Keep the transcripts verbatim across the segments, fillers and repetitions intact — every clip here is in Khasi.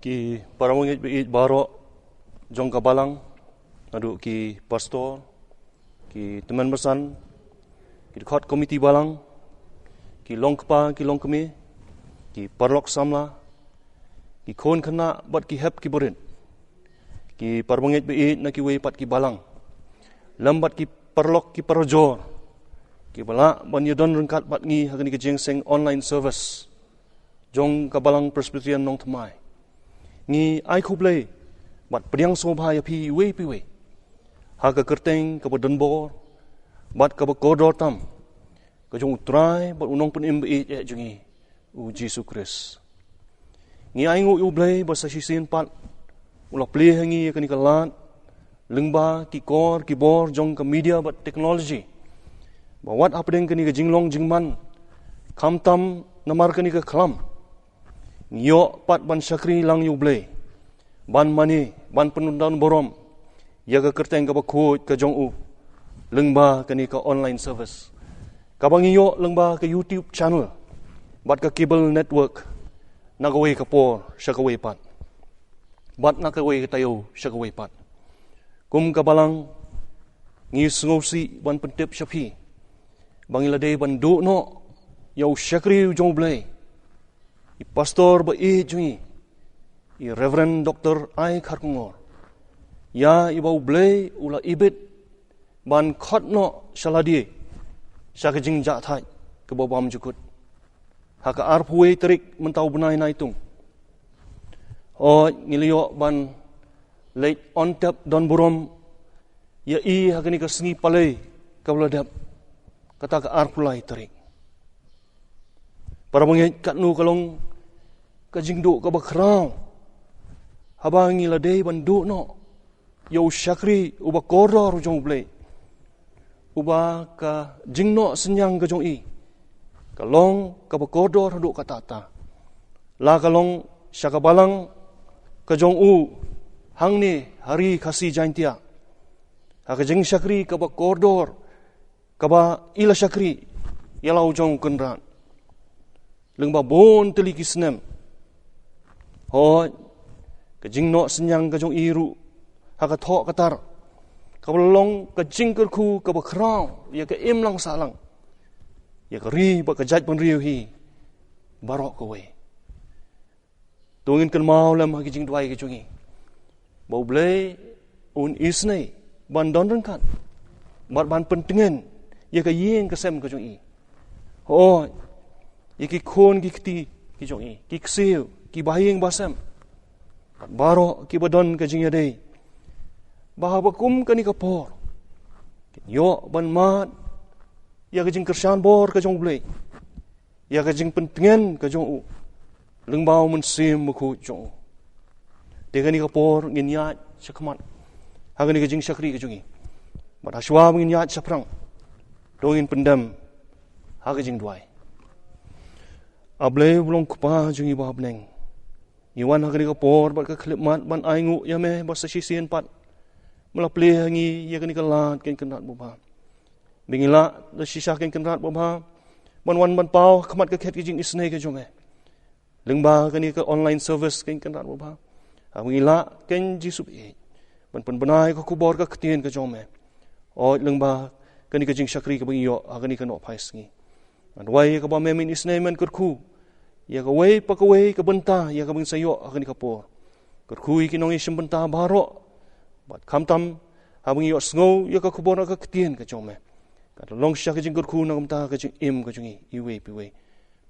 Ki para bangeit ba-ïeit baroh jong ka balang, naduh ki pastor, ki tymmen basan, ki dkhot komiti balang, ki longkpa, ki longkmie, ki paralok samla, ki khun khynnah bad ki hep ki barit, ki para bangeit ba-ïeit na kiwei pat ki balang, lem bad ki paralok ki parajor kiba lah ban ïadon ryngkat bad ngi ha kane ka jingïaseng online service jong ka Balang Presbyterian Nongthymmai. Ngi ai khublei bad pdiang sngewbha ïa phi iwei pa iwei ha ka kyrteng kaba donbor bad kaba kordor tam ka jong U Trai bad U Nongpynim ba-ïeit eh jong ngi, U Jisu Khrist. Ngi ainguh ïa U Blei ba sa shisien pat u la plie ha ngi ïa kane ka lad lyngba ki kor ki bor jong ka media bad technology, ba wat hapdeng kane ka jinglong jingman, khamtam namar kane ka khlam, ngi ïoh pat ban shakri lang ïa U Blei, ban mane, ban pyndonburom ïa ka kyrteng kaba khuid ka jong U lyngba kane ka online service kaba ngi ïoh lyngba ka YouTube channel bad ka cable network, na kawei ka por sha kawei pat, bad na kawei ka taïew sha kawei pat. Kum ka balang, ngi sngewsih ban pyntip sha phi ba ngi la dei ban duh noh ïa u shakri u jong U Blei, i pastor ba-ïeit jong ngi, i Reverend Doctor I. Kharkongor, ïa iba U Blei u la ibit ban khot noh sha lade sha ka jingjahthait kaba bymjukut ha ka arphew wei tarik mynta u bnai Naitung. Hooid, ngi la ïoh ban leit on tep donburom ïa i ha kane ka sngi Palei kaba la dep, kata ka arphew lai tarik. Para bangeit, katno ka long ka jingduh kaba khraw haba ngi la dei ban duh noh ïa u shakri uba kordor u jong U Blei, uba ka jingnoh synñiang ka jong i ka long kaba kordor haduh katta katta, la ka long sha ka balang ka jong u hangne ha Ri Khasi Jaintia, ha ka jingshakri kaba kordor kaba i la shakri ïa la u jong u Kynrad lyngba bun tylli ki snem. Hooid, ka jingnoh synñiang ka jong i ruh ha ka thoh ka tar kaba long ka jingkyrkhu kaba khraw ïa ka imlang sahlang, ïa ka ri bad ka jaitbynriew hi baroh kawei. To ngin kynmaw lem ha ki jingduwai ki jong ngi ba U Blei un isynei ban don ryngkat bad ban pyntngen ïa ka ïing ka sem ka jong i. Hooid, ïa ki khun ki kti ki jong i, ki ksiew, ki bahaïing bahasem, bad baroh kiba don ka jingïadei, ba haba kum kane ka por kin ïoh ban mad ïa ka jingkyrshan bor ka jong U Blei, ïa ka jingpyntngen ka jong u lyngba U Mynsiem Bakhuid jong u. Te kane ka por ngin ïaid shakhmat ha kane ka jingshakri ka jong ngi, bad ha shuwa ba ngin ïaid shaphrang, to ngin pyndem ha ka jingduwai. A Blei ba long Kpa jong ngi ba ha bneng, ngi wan ha kane ka por bad ka khyllipmat ban ainguh ïa me ba sa shisien pat me la plie ha ngi ïa kane ka lad, Kynrad babha. Ba ngi lah da shisha, Kynrad babha, ban wan ban paw ha khmat ka khet ka jingisynei ka jong me lyngba kane ka online service, Kynrad babha. Ba ngi lah, Kynrad Jisu, ban pynbna ïa ka khubor ka ktien ka jong me, hooid, lyngba kane ka jingshakri kaba ngi ïoh ha kane ka nohphai sngi. Nga duwai ïa kaba me men isynei, men kyrkhu ïa kawei pa kawei ka bynta ïa kaba ngin sa ïoh ha kane ka por. Kyrkhu ïa ki nongïashim bynta baroh, bad khamtam haba ngi ïohsngew ïa ka khubor na ka ktien ka jong me, kan long shisha ka jingkyrkhu na ka bynta ka jingim ka jong ngi iwei pa iwei.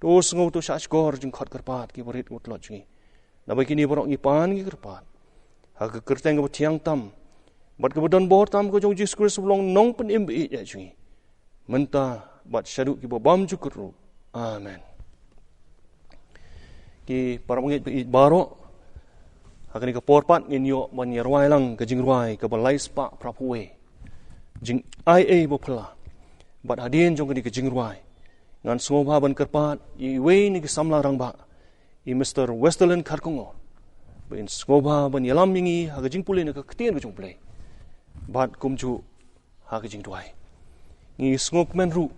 To sngew, to shahshkor jingkhot kyrpad kiba rit, U Tlot jong ngi. Naba kine baroh ngi pan ngi kyrpad ha ka kyrteng kaba thiang tam bad kaba donbor tam ka jong U Jisu Khrist ba long Nongpynim ba-ïeit jong ngi, mynta bad shaduh kiba bymjukut ruh. Amen. Ki para bangeit ba-ïeit baroh, ha kane ka por pat ngin ïoh ban ïarwai lang ka jingrwai kaba lai spah phra phew wei, Jingaiei Baphylla. Bad hadien jong kane ka jingrwai, ngan sngewbha ban kyrpad ïa iwei na ki samla rangbah, i Mister Westerland Kharkongor, ba in sngewbha ban ïalam ïa ngi ha ka jingpule na ka ktien ka jong U Blei, bad kumjuh ha ka jingduwai. Ngi sngewkmen ruh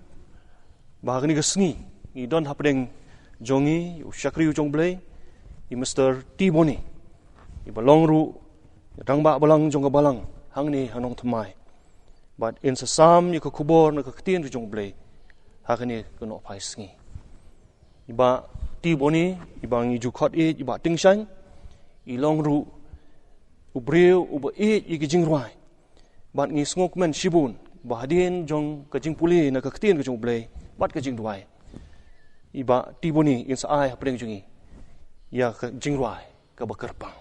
ba ha kane ka sngi ngi don hapdeng jong ngi u shakri u jong U Blei, i Mister T. Boni, Iba long ruh rangbah balang jong ka balang hangne ha Nongthymmai. Bad in sa sam ïa ka khubor na ka ktien ka jong U Blei ha kane ka nohphai sngi. I Bah T. Boni, i ba ngi ju khot ïeit i Bah Tingshan, i long ruh u briew uba ïeit ïa ka jingrwai. Bad ngi sngewkmen shibun ba hadien jong ka jingpule na ka ktien ka jong U Blei bad ka jingduwai, i Bah T. Boni in sa ai hapdeng jong ngi ïa ka jingrwai kaba kyrpang.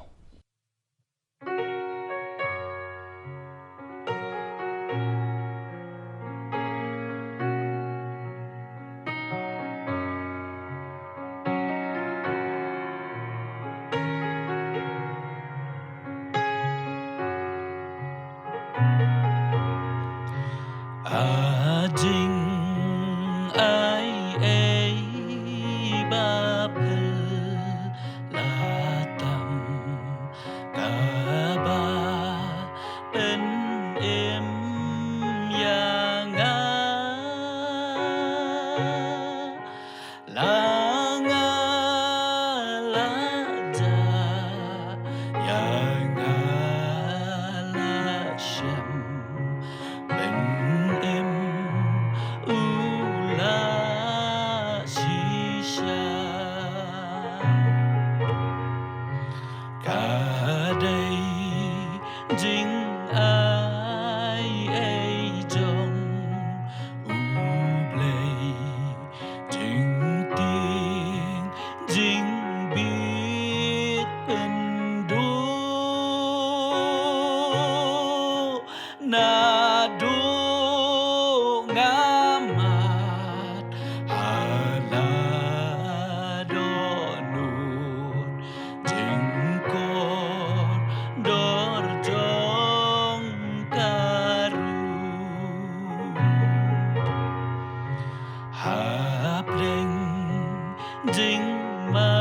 A jingaiei ba phylla tam kaba pynim ïa nga. La nga la jah, ïa nga la shem, pynim u la shisha. Ka dei jingaiei jong U Blei, jingtieng jingbieit pynduh. Naduh nga mad ha la dohnud, jingkordor jong ka ruh. Hapdeng jingma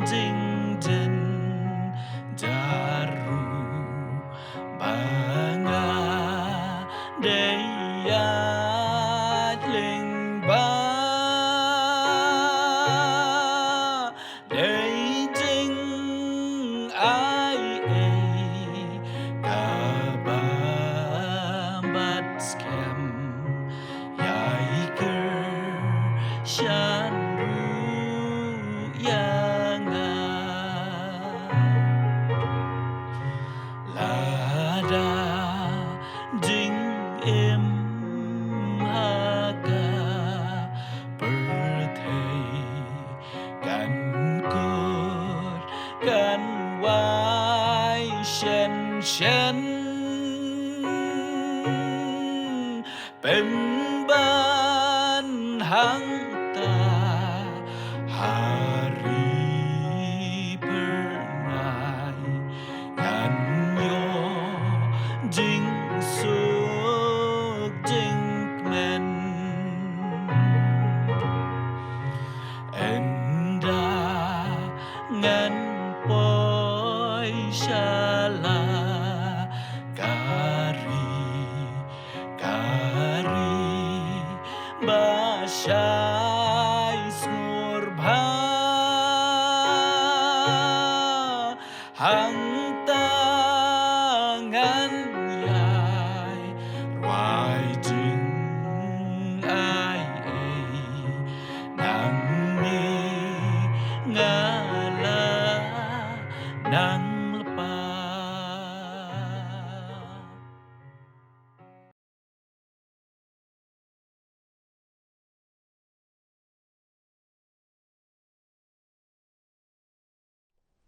jingjynjar ruh, ba nga dei ïaid lyngba. Dei jingaiei kaba bat skhem, ïa i kyrshan ruh ïa nga. Lada jingim ha ka pyrthei kan kut kan wai shen shen, pynban hangta ha ri phyrnai, ngan ïoh jingsuk jingkmen. Ynda ngan poi sha la ka ri, ka ri ba shai sngewbha, hangta ngan ïai rwai jingaiei, nangne nga la nang lypa.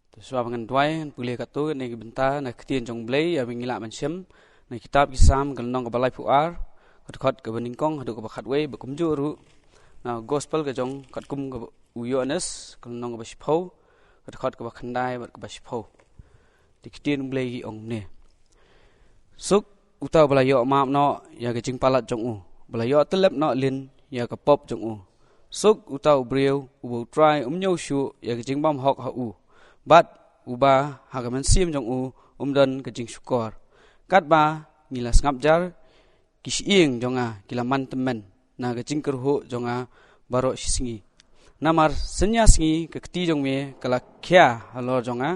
Te shuwa ba ngan duwai, ngan pule katto katne ki bynta na ka ktien jong U Blei, ïa ba ngi lah ban shem na ka kitab Ki Salm ka lynnong kaba laiphew ar, ka dkhot kaba nyngkong haduh kaba khatwei, bad kumjuh ruh na ka gospel ka jong katkum ka u Ïoannis ka lynnong kaba shiphew, ka dkhot kaba khyndai bad kaba shiphew. Te ka ktien U Blei ka ong kumne: Suk uta uba la ïoh map noh ïa ka jingpalat jong u, ba la ïoh tyllep noh lin ïa ka pop jong u. Suk uta u briew uba U Trai um ñiew shuh ïa ka jingbymhok ha u, bad uba ha ka mynsiem jong u um don ka jingshukor. Katba ngi la sngap jar, ki shyieng jong nga ki la man tymmen na ka jingkyrhuh jong nga baroh shi sngi. Namar synñia sngi ka kti jong me ka la khia halor jong nga,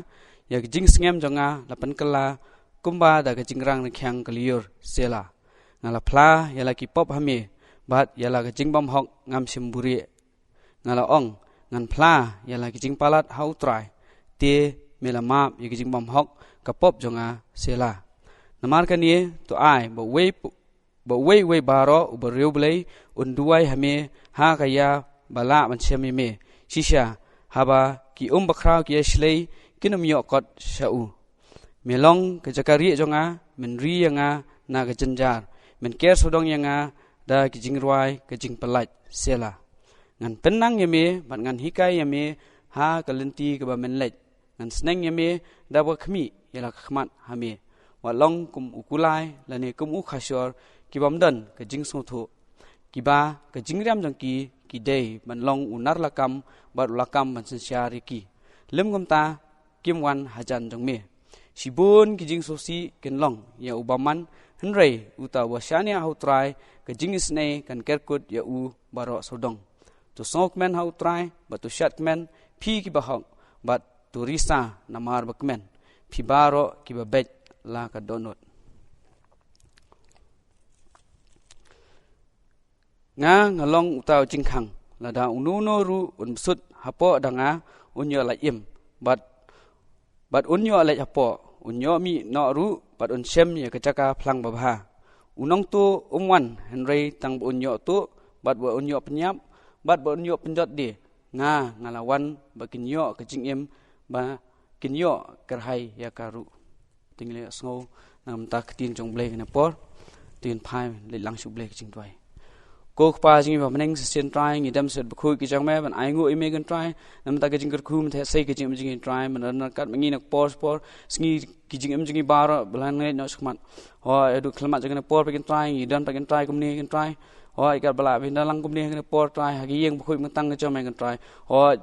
Ïa ka jingsngem jong nga la pynkylla kumba da ka jingrang rkhiang ka lyiur. Sela. Nga la phla ïa la ki pop ha me, bad ïa la ka jingbymhok ngam shym buhrieh. Nga la ong, ngan phla ïa la ki jingpalat ha U Trai, te me la map ïa ki jingbymhok ka pop jong nga. Sela. Namar kane to ai ba uwei ba uwei uwei baroh uba riewblei un duwai ha me ha ka ïa ba lah ban shem ïa me. Shisha, haba ki um bakhraw ki ïa shlei, kin ym ïoh kot sha u. Me long ka jaka rieh jong nga, men ri ïa nga na ka jynjar, men ker sawdong ïa nga da ki jingrwai ka jingpyllait. Sela. Ngan pynnang ïa me bad ngan hikai ïa me ha ka lynti kaba men leit. Ngan sneng ïa me da ba khmih ïa la ka khmat ha me. Wat long kum u kulai lane kum u khashor, ki bym don ka jingsngewthuh, kiba ka jingriam jong ki ki dei ban long u nar lakam bad u lakam ban synshar ïa ki. Lym kumta, kim wan hajan jong me. Shibun ki jingsngewsih kin long ïa u bymman, hynrei uta uba shaniah ha U Trai, ka jingisynei kan kerkut ïa u baroh sawdong. To sngewkmen ha U Trai bad to shad kmen, phi kiba hok, bad to risa namar ba kmen, phi baroh kiba beit la ka dohnud. Nga nga long uta u jingkhang, lada uno uno ruh un bsut hapoh da nga, un ïoh lait im, bad bad un ïoh leit hapoh, un ïoh mih noh ruh bad un shem ïa ka jaka phlang babha. U nongtuh um wan hynrei tang ba un ïoh tuh, bad ba un ïoh pynïap, bad ba un ïoh pynjot de. Nga nga la wan ba kin ïoh ka jingim, ba kin ïoh kyrhai ïa ka ruh. Te ngin ïa sngew na ka bynta ka ktien jong U Blei kane por. Te ngin phai leit lang sha U Blei ka jingduwai. Ko Kpa jong ngi ba ha bneng, sa shisien Trai ngi dem sha ki bakhuid ki jong me ban ainguh ïa me Kynrad Trai na ka bynta ka jingkyrkhu, mynta sa ka jingim jong ngi Trai, ban ryngkat ma ngi na ka por sha ka por, sngi ki jingim jong ngi baroh ba la ngeit noh shakhmat. Hooid, haduh khlem mat jong kane por pat Kynrad Trai, ngi don pat Kynrad Trai kumne Kynrad Trai. Hooid, katba la pyndonkam lang kumne kane por Trai, ha ki ïing bakhuid bantang ka jong me Kynrad Trai. Hooid,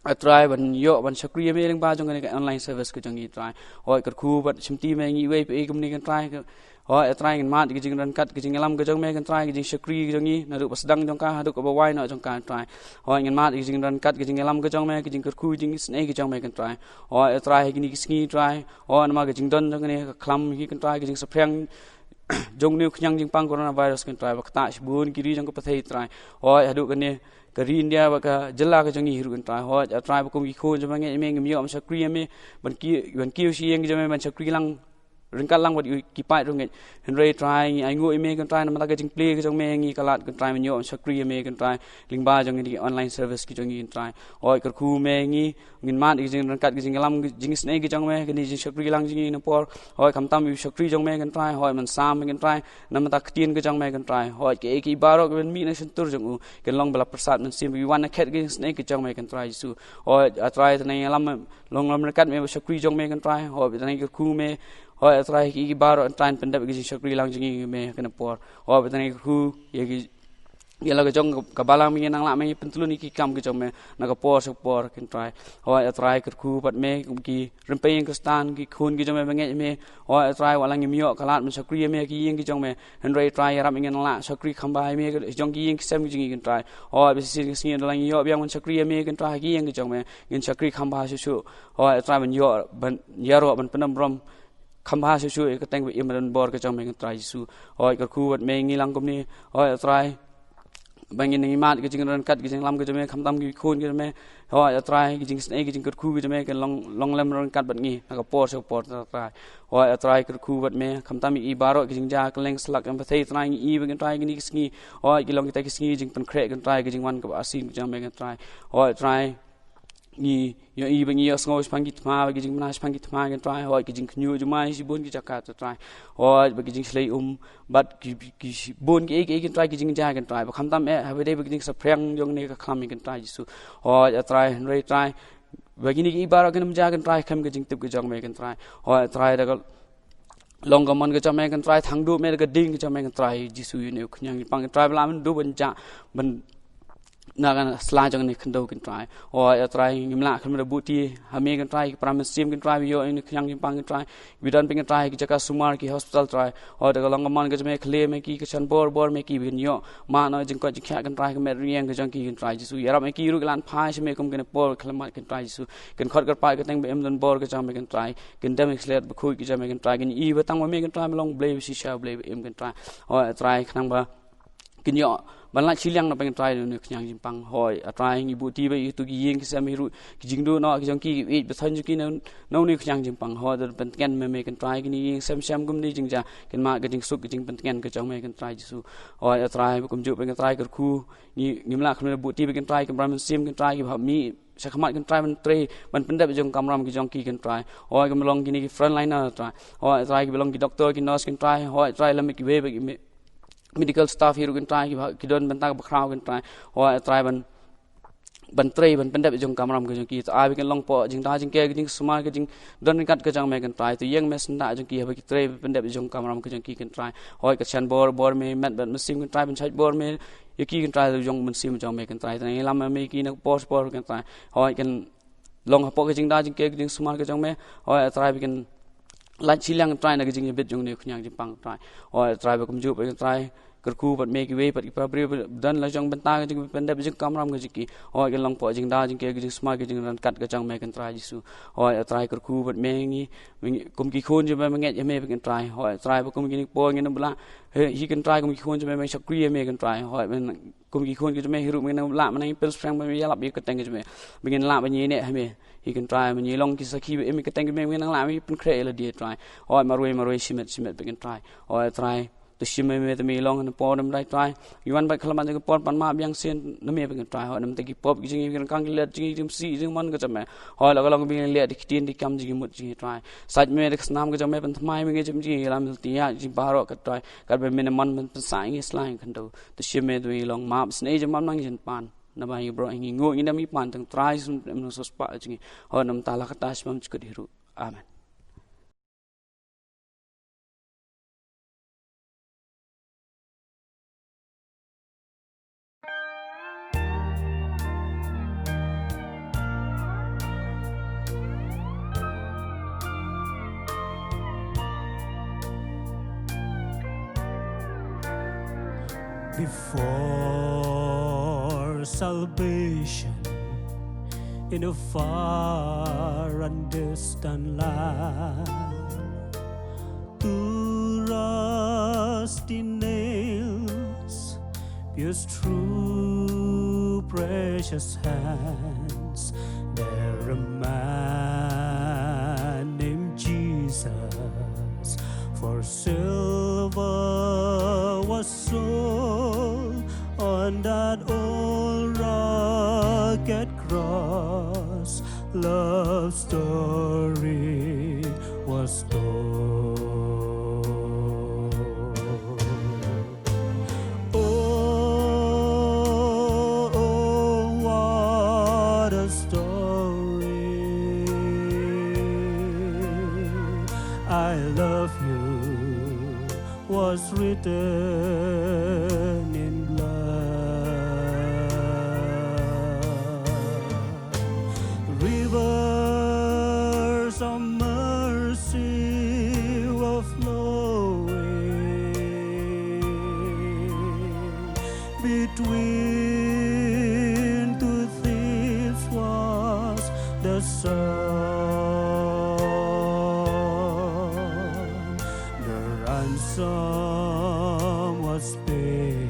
A Trai, ban ïoh ban shakri ïa me lyngba jong kane ka online service ka jong ngi Trai. Hooid, kyrkhu bad shimti me ngi iwei pa iwei kumne Kynrad Trai. Hooid, A Trai, ngin mad ïa ka jingryngkat ka jingïalam ka jong me Kynrad Trai, ka jingshakri ka jong ngi naduh ba sdang jong ka haduh kaba wai noh jong ka Trai. Hooid, ngin mad ïa ka jingryngkat ka jingïalam ka jong me, ka jingkyrkhu jingisynei ka jong me Kynrad Trai. Hooid, A Trai, ha kine ki sngi Trai, hooid, namar ka jingdon jong kane ka khlam hi Kynrad Trai, ka jingsaphriang jong une u khñiang jingpang coronavirus Kynrad Trai, ba ktah shibun ki ri jong ka pyrthei Trai. Hooid, haduh kane ka ri India bad ka jylla ka jong ngi hi ruh Kynrad Trai. Hooid, A Trai, ba kum ki khun jong me ngeit ïa me, ngim ïoh ban shakri ïa me ban kiew, ban kiew sha ïing ka jong me ban shakri lang, ryngkat lang bad ki paid ruh ngeit. Hynrei Trai, ngi ainguh ïa me Kynrad Trai, namar ka jingplie ka jong me ïa ngi ka lad Kynrad Trai, men ïoh ban shakri ïa me Kynrad Trai lyngba jong kine ki online service ki jong ngi Kynrad Trai. Hooid, kyrkhu me ïa ngi, ngin mad ïa ka jingryngkat ka jingïalam, jingisynei ka jong me, kane jingshakri lang jong ngi na por. Hooid, khamtam ïa u shakri jong me Kynrad Trai, hooid, man sam Kynrad Trai na ka bynta ka ktien ka jong me Kynrad Trai. Hooid, kiei kiei baroh kiban mih na shyntur jong u, kin long ba la pyrsad mynsiem, ba wan na khet ka jingisynei ka jong me Kynrad Trai Jisu. Hooid, A Trai, tang ïalam, long lam ryngkat me bad shakri jong me Kynrad Trai. Hooid, tang kyrkhu me. Hooid, A Trai, kiei kiei baroh Trai, pyndep ïa ka jingshakri lang jong ngi ïa me kane por. Hooid, tang kyrkhu ïa ki ïa la ka jong ka balang me, ngi nang lah me, ngi pyntlun ïa ki kam ka jong me na ka por sha ka por Kynrad Trai. Hooid, A Trai, kyrkhu bad me kum ki rympei ïing Khristan, ki khun ki jong me ba ngeit ïa me. Hooid, A Trai, wat la ngim ïoh ka lad ban shakri ïa me ha ki ïing ki jong me, hynrei Trai, ïarap ïa ngi nang lah shakri kham bha ïa me ha ki jong ki ïing ki sem ki jong ngi Kynrad Trai. Hooid, ba shisien ka sngi da la ngi ïoh biang ban shakri ïa me Kynrad Trai ha ki ïing ki jong me, ngin shakri kham bha shuh shuh. Hooid, A Trai, ban ïoh ban ïaroh ban pyndem burom kham bha shuh shuh ïa ka kyrteng ba im bad ba donbor ka jong me Kynrad Trai Jisu. Hooid, kyrkhu bad me ïa ngi lang kumne. Hooid, A Trai, ba ngin nang ïa mad ïa ka jingryngkat ka jingïalam ka jong me, khamtam ki khun ki jong me. Hooid, A Trai, ka jingisynei ka jingkyrkhu ka jong me kan long, long lem ryngkat bad ngi na ka por sha ka por Trai. Hooid, A Trai, kyrkhu bad me, khamtam ïa ki baroh ki jingjia kylleng slak ïa ka pyrthei Trai, ngi i ba Kynrad Trai kine ki sngi, hooid, ki long kita ki sngi jingpynkhreh Kynrad Trai, ka jingwan kaba arsien ka jong me Kynrad Trai. Hooid, A Trai, ngi ïohi ba ngi ïohsngew shaphang ki thma, ba ki jingmyntoi shaphang ki thma Kynrad Trai, hooid, ki jingkhynñiuh jingmai shibun ki jaka Trai. Hooid, ba ki jingshlei um bad ki, ki shibun kiei kiei Kynrad Trai, ki jingjia Kynrad Trai, ba khamtam eh haba dei ba ki jingsaphriang jong kane ka khlam Kynrad Trai Jisu. Hooid, A Trai, hynrei Trai, ba kine kiei baroh kin ym jia Kynrad Trai khlem ka jingtip ka jong me Kynrad Trai. Hooid, A Trai, da ka long ka mon ka jong me Kynrad Trai, thang duh me da ka ding ka jong me Kynrad Trai Jisu, ïa une u khñiang jingpang Kynrad Trai, ba lah ban duh ban jah ban na ka sla jong kane ka khyndew, ko Trai. Hooid, ko Trai, ngim lah khlem da buh kti ha me, ko Trai, ki para mynsiem, ko Trai, ba ïoh ïa kane ka khñiang jingpang, ko Trai, ba don, ko Trai, ki jaka sumar, ki hospital, ko Trai. Hooid, da ka long ka mon ka jong me, khlem ïa ki, kyrshan bor bor ma ki, ba kin ïoh mano jingkoit jingkhiah, ko Trai, ka met rynïeng ka jong ki, ko Trai Jisu. Ïarap ïa ki ruh, ki la pan phai sha me kum kine ki por khlem mat, ko Trai Jisu. Kin khot kyrpad kyrteng ba im don bor ka jong me, ko Trai. Kin dem ïa ka slet bakhuid ka jong me, ko Trai. Kin ïohi ba tang ma me, ko Trai, me long Blei ba shisha, Blei ba im, ko Trai. Hooid, ko Trai, khnang ba kin ïoh ban lait shiliang na pdeng, ko Trai, na kane ka khñiang jingpang. Hooid, ko Trai, ngi buh kti ba ïa kito ki ïing ki sem hi ruh, ki jingduh noh ki jong ki, ki ïeit ba thon jong ki na, na kane ka khñiang jingpang. Hooid, da pyntngen ma me, ko Trai, kine ki ïing sem shym kum ne jingjia, kin mad ka jingsuk, ka jingpyntngen ka jong me, ko Trai Jisu. Hooid, ko Trai, ba kumjuh ba, ko Trai, kyrkhu, ngi, ngim lah khlem da buh kti ba, ko Trai, ki para mynsiem, ko Trai, kiba hap mih sha khmat, ko Trai, ban trei, ban pyndep ïa ka jong ka kamram ka jong ki, ko Trai. Hooid, kiba long kine ki frontliner, ko Trai. Hooid, ko Trai, kiba long ki doktor, ki nurse, ko Trai. Hooid, ko Trai, lem kiwei pat ki me-, medical staff hi ruh, ko Trai, kiba, ki don bynta kaba khraw, ko Trai. Hooid, ko Trai, ban, ban trei, ban pyndep ïa ka jong ka kamram ka jong ki. To ai ba kin long hapoh jingda jingker, ka jingsumar, ka jingdon ryngkat ka jong me, ko Trai. To ïeng me syndah jong ki haba ki trei, ban pyndep ïa ka jong ka kamram ka jong ki, ko Trai. Hooid, kyrshan bor bor ma met bad mynsiem, ko Trai, ban shait bor ma ïa ki, ko Trai, da ka jong mynsiem jong me, ko Trai. To ngi ïalam ma me ïa ki na ka por sha ka por, ko Trai. Hooid, kin long hapoh ka jingda jingker, ka jingsumar ka jong me. Hooid, ko Trai, ba kin lait shiliang, ko Trai, na ka jingïabit jong kane ka khñiang jingpang, ko Trai. Hooid, ko Trai, ba kumjuh ba, ko Trai, kyrkhu pat ma kiwei pat ki para briew ba don la jong bynta ka jingpyndep ïa ka jong ka kamram ka jong ki. Hooid, kin long hapoh jingda jingker, ka jingsumar, ka jingryngkat ka jong me, ko Trai Jisu. Hooid, ko Trai, kyrkhu pat ma ngi, ma ngi kum ki khun jong me, ma ngi ngeit ïa me, ko Trai. Hooid, ko Trai, ba kum kine ki por ngin ym lah, hi, hi, ko Trai, kum ki khun jong me, ma ngi shakri ïa me, ko Trai. Hooid, ban kum ki khun ki jong me hi ruh, ma ngin ym lah ban nang pynskhem, ban ïalap ïa ka kyrteng ka jong me, ba ngin lah ban ïaineh ha me, hi, ko Trai. Ma ngi long ki sakhi ba im ïa ka kyrteng ka jong me, ba ngin nang lah ban pynkhreh ïa lade, ko Trai. Hooid, marwei marwei, shimet shimet, ko Trai. Hooid, ko Trai, to shim me, me te me long ha ka por ba ym dei, ko Trai. Ngi wan bad ka lad jong ka por ban map biang sien na me, ko Trai. Hooid, namar ki pop ki jong ngi, ki ryngkang ki let jong ngi, ki jingmsih jingmon ka jong me. Hooid, la ka long ba ngin leh da ki ktien, da ki kam jong ngi, mut jong ngi, ko Trai. Sait me da ka snam ka jong me, pynthymmai me, ka jong ngi, ïalam ïa lade, ïa baroh, ko Trai. Katba me ne mon ban pynsah ïa ngi sha la ka khyndew. To shim me, to me long, map sien ïa jingmap nang jingpan. Naba ngi baroh ngi nguh, ngi dem ngi pan tang Trai Jisu, em, nongsoh spah jong ngi. Hooid, namar la kata shibam jukut hi ruh. Amen. Before salvation, in a far and distant land, two rusty nails pierced through precious hands. There a man named Jesus for silver was sold on that old rugged cross. Love story was told. Oh, oh, what a story. I love you was written in blood. Rivers of mercy were flowing. Between two thieves was the Son. The ransom was paid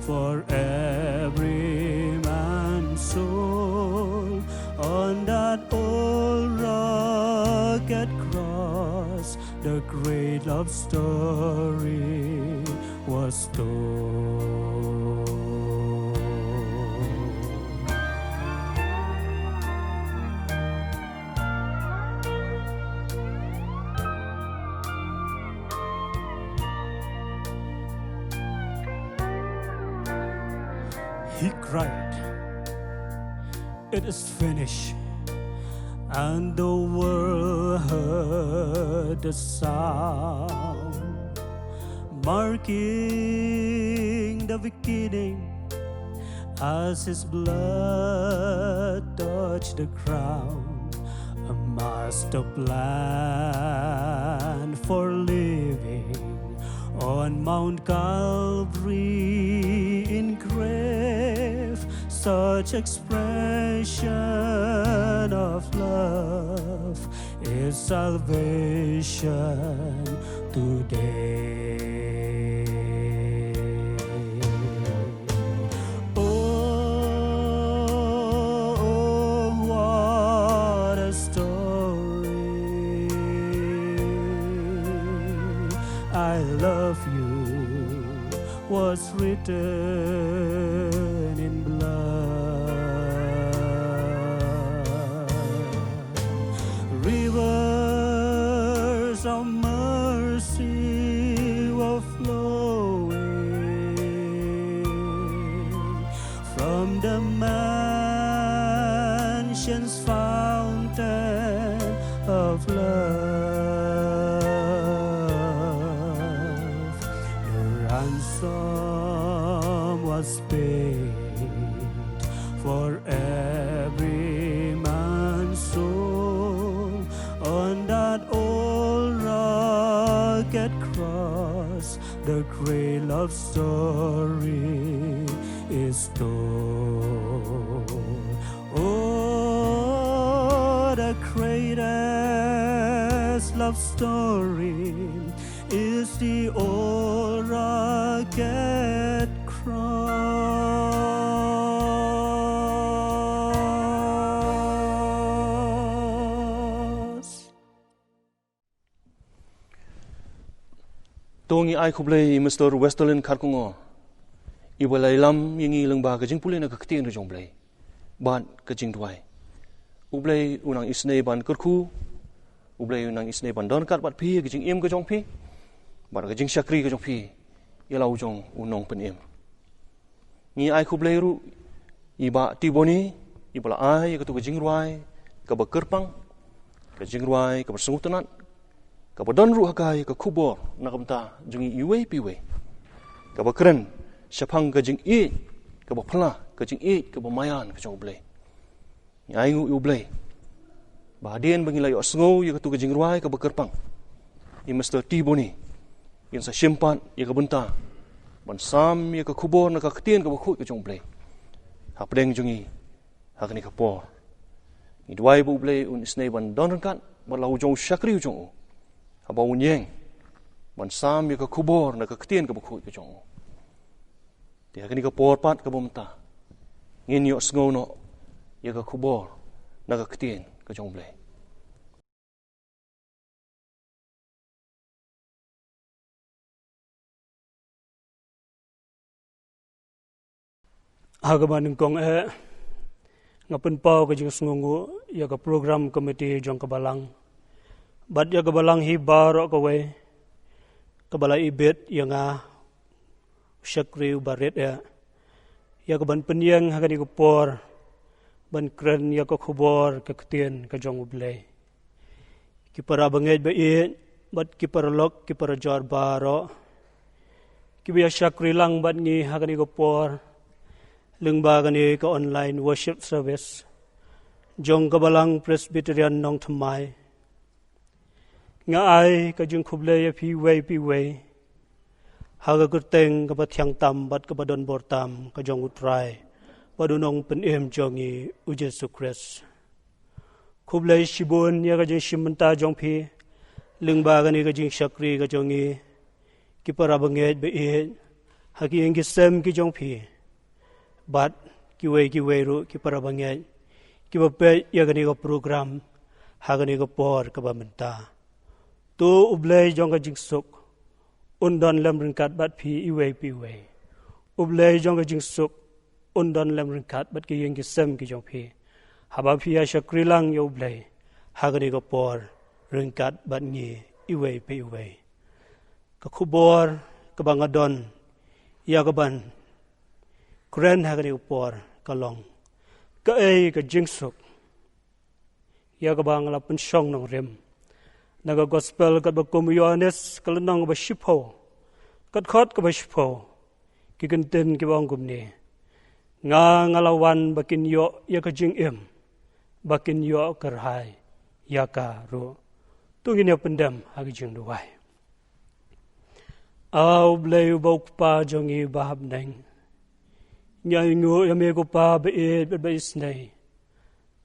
for every man's soul. On that old rugged cross, the great love story was told. He cried, "It is finished." And the world heard the sound, marking the beginning As his blood touched the crown, a master plan for living on Mount Calvary engraved, such expression of love is salvation today. Oh, oh, what a story. I love you was written in blood. Rivers of mercy were flowing from the mansion's fountain of love. The ransom was paid for every man's soul on that old rugged cross. The great love story is told. Oh, the greatest love story is the old rugged cross. To ngi ai khublei i Mister Westerlin Kharkongor iba la ïalam ïa ngi lyngba ka jingpule na ka ktien ka jong U Blei bad ka jingduwai. U Blei un nang isynei ban kyrkhu, U Blei un nang isynei ban don ryngkat bad phi, ka jingim ka jong phi bad ka jingshakri ka jong phi ïa la u jong u nongpynim. Ngi ai khublei ruh i Bah Tiboni iba la ai ïa katu ka jingrwai kaba kyrpang, ka jingrwai kaba sngewtynnat, kaba don ruh ha ka ïa ka khubor na ka bynta jong ngi iwei pa iwei, kaba kren shaphang ka jingïeit kaba phylla, ka jingïeit kaba maïan ka jong U Blei. Ngi ai nguh ïa U Blei ba hadien ba ngi la ïohsngew ïa katu ka jingrwai kaba kyrpang, i Mister Tiboni in sa shim pat ïa ka bynta ban sam ïa ka khubor na ka ktien kaba khuid ka jong U Blei hapdeng jong ngi ha kane ka por. Ngi duwai ba U Blei un isynei ban don ryngkat bad la u jong u shakri u jong u haba un ïeng ban sam ïa ka khubor na ka ktien kaba khuid ka jong u. Te ha kane ka por pat kaba mynta ngin ïohsngew noh ïa ka khubor na ka ktien ka jong U Blei. Ha kaba nyngkong eh nga pynpaw ka jingsngewnguh ïa ka program committee jong ka balang bad ïa ka balang hi baroh kawei kaba la ibit ïa nga u shakri uba rit eh ïa kaban pynïeng ha kane ka por ban kren ïa ka khubor ka ktien ka jong U Blei. Ki para bangeit ba ïeit bad ki paralok ki parajor baroh kiba ïa shakri lang bad ngi ha kane ka por lyngba kane ka online worship service jong ka Balang Presbyterian Nongthymmai. Nga ai ka jingkhublei ïa phi iwei pa iwei ha ka kyrteng kaba thiang tam bad kaba don bor tam ka jong U Trai bad U Nongpynim jong ngi U Jisu Khrist. Khublei shibun ïa ka jingshim bynta jong phi lyngba kane ka jingshakri ka jong ngi, ki para bangeit ba ïeit, ha ki ïing ki sem ki jong phi bad kiwei kiwei ruh ki para bangeit kiba peit ïa kane ka program ha kane ka por kaba mynta. To U Blei jong ka jingsuk un don lem ryngkat bad phi iwei pa iwei. U Blei jong ka jingsuk un don lem ryngkat bad ki ïing ki sem ki jong phi haba phi ïa shakri lang ïa U Blei ha kane ka por ryngkat bad ngi iwei pa iwei. Ka khubor kaba nga don ïa kaban kren ha kane ka por ka long: Kaei ka jingsuk ïa kaba nga la pynshong nongrim? Na ka Gospel katba kum u Ïoannis, ka lynnong kaba shiphew, ka dkhot kaba shiphew, ki kyntien kiba ong kumne: Nga nga la wan ba kin ïoh ïa ka jingim, ba kin ïoh kyrhai ïa ka ruh. To ngin ïa pyndem ha ka jingduwai. A U Blei uba u Kpa jong ngi ba ha bneng, ngi ainguh ïa me ko Pa ba ïeit bad ba isynei.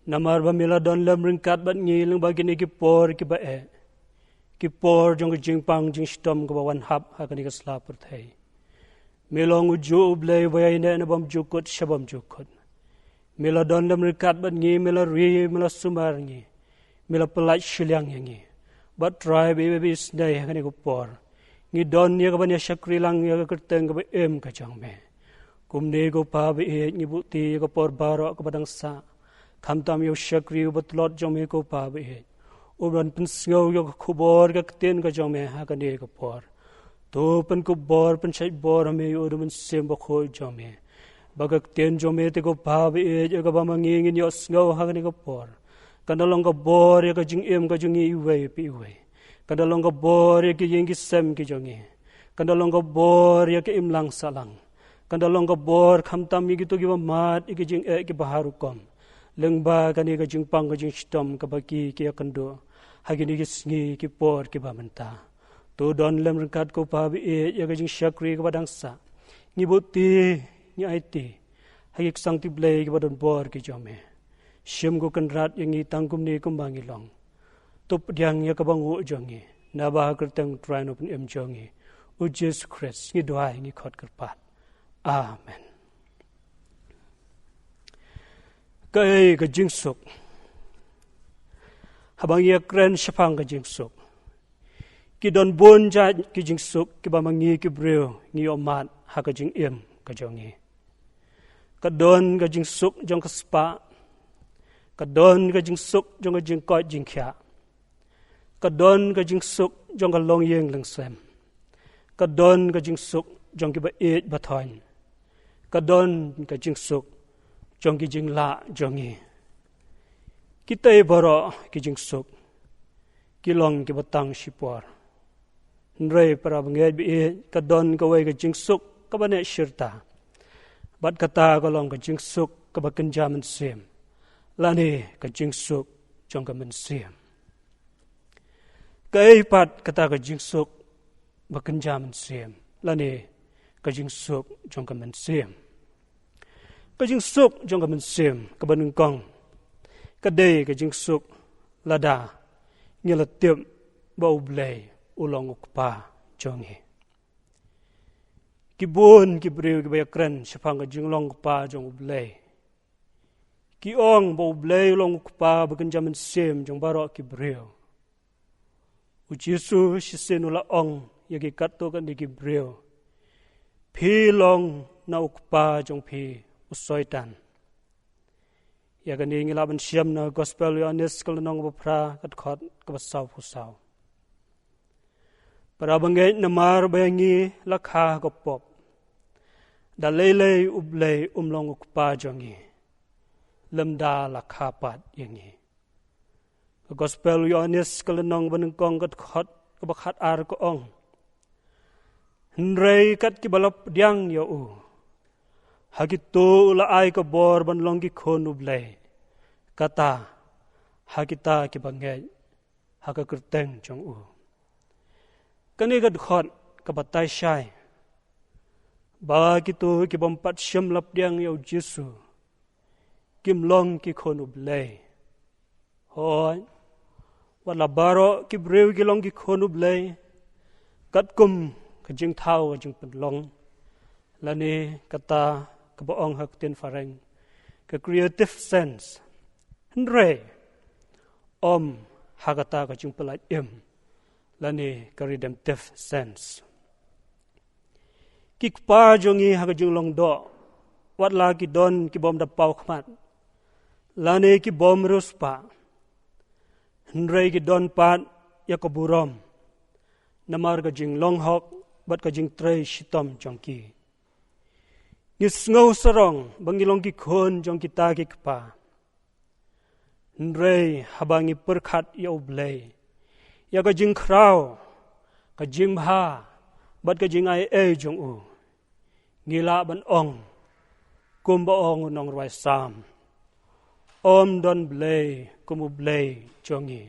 Namar ba me la don lem ryngkat bad ngi lyngba kine ki por kiba eh, ki por jong ka jingpang jingshitom kaba wan hap ha kane ka sla pyrthei. Me long ujuh U Blei uba ïaineh na bymjukut sha bymjukut. Me la don lem ryngkat bad ngi, me la ri, me la sumar ngi, me la pyllait shiliang ïa ngi. Bad Trai ba ïeit bad ba isynei, ha kane ka por ngi don ïa kaban ïa shakri lang ïa ka kyrteng kaba im ka jong me. Kumne ko Pa ba ïeit, ngi buh ti ïa ka por baroh kaba dang sah, khamtam ïa u shakri uba tlot jong me ko Pa ba ïeit, uban pynsngew ïa ka khubor ka ktien ka jong me ha kane ka por. To pynkupbor, pynshait bor ha me ïa u da u Mynsiem Bakhuid jong me, ba ka ktien jong me te ko Pa ba ïeit, ïa kaba ma ngi ngin ïohsngew ha kane ka por, kan da long ka bor ïa ka jingim ka jong ngi iwei pa iwei. Kan da long ka bor ïa ki ïing ki sem ki jong ngi. Kan da long ka bor ïa ka imlang sahlang. Kan da long ka bor khamtam ïa kito kiba mad ïa ki jingeh kiba har rukom, lyngba kane ka jingpang ka jingshitom kaba ki ki ïakynduh ha kine ki sngi ki por kiba mynta. To don lem ryngkat ko Pa ba ïeit ïa ka jingshakri kaba dang sah. Ngi buh ti, ngi aiti ha ki ksangti Blei kiba don bor ki jong me. Shim ko Kynrad ïa ngi tang kumne kumba ngi long. To pdiang ïa kaba nguh jong ngi, naba ha ka kyrteng Trai Nongpynim jong ngi, U Jisu Khrist, ngi duwai, ngi khot kyrpad. Amen. Kaei ka jingsuk? Haba ngi ïakren shaphang ka jingsuk, ki don bun jait ki jingsuk kiba ma ngi ki briew ngi ïohmad ha ka jingim ka jong ngi. Ka don ka jingsuk jong ka spah. Ka don ka jingsuk jong ka jingkoit jingkhiah. Ka don ka jingsuk jong ka longïing longsem. Ka don ka jingsuk jong kiba ïeit ba thoiñ. Ka don ka jingsuk jong ki jinglah jong ngi. Kitei baroh ki jingsuk ki long kiba tang shipor. Hynrei para bangeit ba ïeit, ka don kawei ka jingsuk kaba neh shirta. Bad kata ka long ka jingsuk kaba kynja mynsiem, lane ka jingsuk jong ka mynsiem. Kaei pat kata ka jingsuk ba kynja mynsiem, lane ka jingsuk jong ka mynsiem? Ka jingsuk jong ka mynsiem kaba nyngkong ka dei ka jingsuk lada ngi la tip ba U Blei u long U Kpa jong ngi. Ki bun ki briew kiba ïakren shaphang ka jinglong kpa jong U Blei, ki ong ba U Blei u long U Kpa ba kynja mynsiem jong baroh ki briew. U Jisu shisien u la ong ïa ki katto katne ki briew, phi long na u kpa jong phi, u Soitan. Ïa kane ngi lah ban shem na Gospel u Ïoannis ka lynnong ba phra, ka dkhot kaba sawphew saw. Para bangeit, namar ba ïa ngi la kha ha ka pop, da lei lei U Blei um long U Kpa jong ngi, lymda la kha pat ïa ngi. Ka Gospel u Ïoannis ka lynnong ba nyngkong, ka dkhot kaba khat ar ka ong, hynrei kat kiba la pdiang ïa u, ha kito u la ai ka bor ban long ki khun U Blei, kata ha kita kiba ngeit ha ka kyrteng jong u. Kane ka dkhot ka batai shai ba kito ki bym pat shym la pdiang ïa U Jisu kim long ki khun U Blei. Hooid, wat la baroh ki briew ki long ki khun U Blei katkum ka jingthaw ka jingpynlong, lane kata kaba ong ha ka ktien phareng ka creative sense, hynrei ym ha kata ka jingpyllait im, lane ka redemptive sense. Ki kpa jong ngi ha ka jinglong doh, wat la ki don ki bym da paw khmat, lane ki bym riewspah, hynrei ki don pat ïa ka burom namar ka jinglong hok bad ka jingtrei shitom jong ki. Ngi sngew sarong ba ngi long ki khun jong kita ki kpa. Hynrei haba ngi pyrkhat ïa U Blei, ïa ka jingkhraw, ka jingbha bad ka jingai ei jong u, ngi lah ban ong, Kumba ong u nongrwai Salm, ym don Blei kum u Blei jong ngi.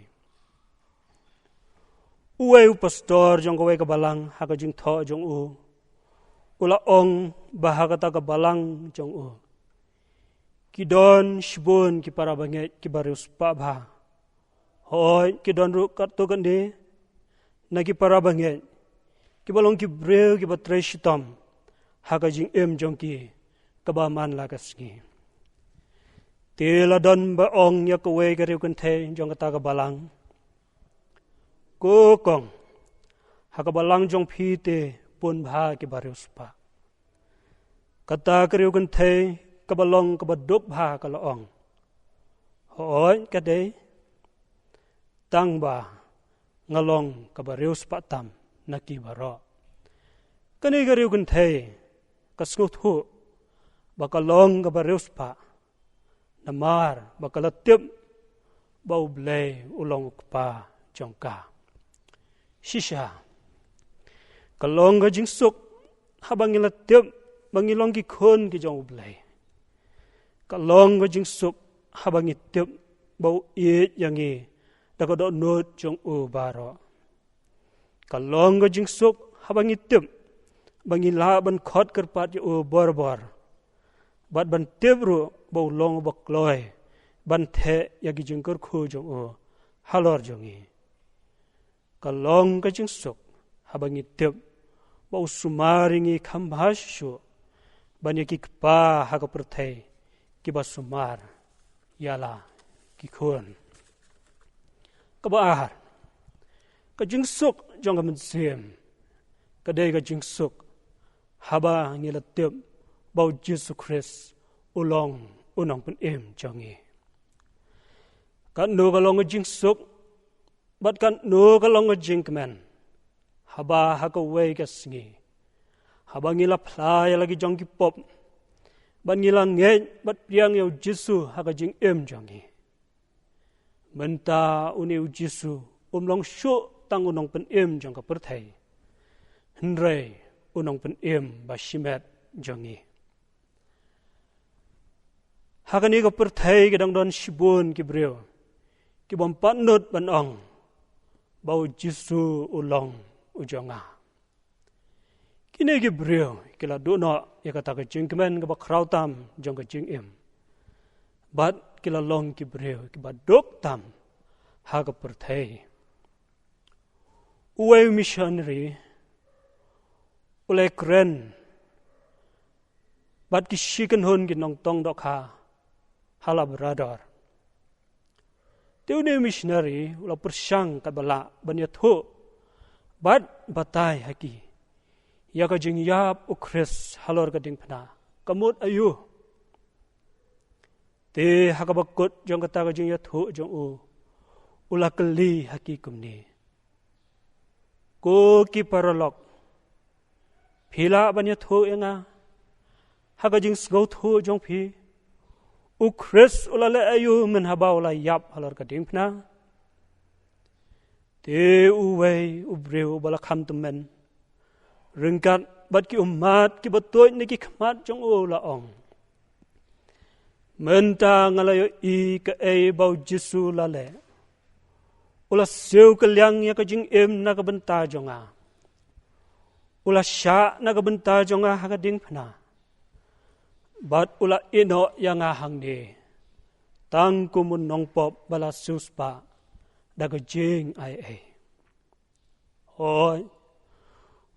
Uwei u pastor jong kawei ka balang ha ka jingthoh jong u, u la ong ba ha kata ka balang jong u ki don shibun ki para bangeit kiba riewspah bha. Hooid, ki don ruh katto katne na ki para bangeit kiba long ki briew kiba trei shitom ha ka jingim jong ki kaba man la ka sngi. Te la don ba ong ïa kawei ka riew kynthei jong kata ka balang, ko kong, ha ka balang jong phi te bun bha kiba riewspah. Kata ka riew kynthei kaba long kaba duk bha ka la ong, hooid ka dei, tang ba nga long kaba riewspah tam na ki baroh. Kane ka riew kynthei ka sngewthuh ba ka long kaba riewspah namar ba ka la tip ba u Blei u long u kpa jong ka. Shisha, ka long ka jingsuk haba ngi la tip ba ngi long ki khun ki jong u Blei. Ka long ka jingsuk haba ngi tip ba u ïeit ïa ngi da ka dohnud jong u baroh. Ka long ka jingsuk haba ngi tip ba ngi lah ban khot kyrpad ïa u bor bor, bad ban tip ruh ba u long uba kloi ban theh ïa ki jingkyrkhu jong u halor jong ngi. Ka long ka jingsuk haba ngi tip ba u sumar ïa ngi kham bha shuh ban ïa ki kpa ha ka pyrthei kiba sumar ïa la ki khun. Kaba ar, ka jingsuk jong ka mynsiem ka dei ka jingsuk haba ngi la tip ba u Jisu Khrist u long u nongpynim jong ngi. Katno ka long ka jingsuk bad katno ka long ka jingkmen haba ha kawei ka sngi, haba ngi la phla ïa la ki jong ki pop bad ngi la ngeit bad pdiang ïa u Jisu ha ka jingim jong ngi. Mynta une u Jisu um long shuh tang u nongpynim jong ka pyrthei, hynrei u nongpynim ba shimet jong ngi. Ha kane ka pyrthei ki dang don shibun ki briew ki bym pat nud ban ong ba u Jisu u long u jong nga. Kine ki briew ki la duh noh ïa kata ka jingkmen kaba khraw tam jong ka jingim, bad ki la long ki briew kiba duk tam ha ka pyrthei. Uwei u missionary u la kren bad ki shi kynhun ki nongtong dohkha ha Labrador. Te une u missionary u la pyrshang katba lah ban ïathuh bad batai ha ki ïa ka jingïap u Khrist halor ka diengphna ka mut aïu. Te ha kaba kut jong kata ka jingïathuh jong u, u la kylli ha ki kumne, ko ki paralok, phi lah ban ïathuh ïa nga ha ka jingsngewthuh jong phi, u Khrist u la leh aïu mynhaba u la ïap halor ka diengphna? Te uwei u briew uba la kham tymmen, ryngkat bad ki ummat kiba tuid na ki khmat jong u, u la ong, mynta nga la ïohi kaei ba u Jisu u la leh. U la siew kylliang ïa ka jingim na ka bynta jong nga. U la shah na ka bynta jong nga ha ka diengphna, bad u la ïehnoh ïa nga hangne tang kum u nongpop ba la siewspah da ka jingaiei. Hooid,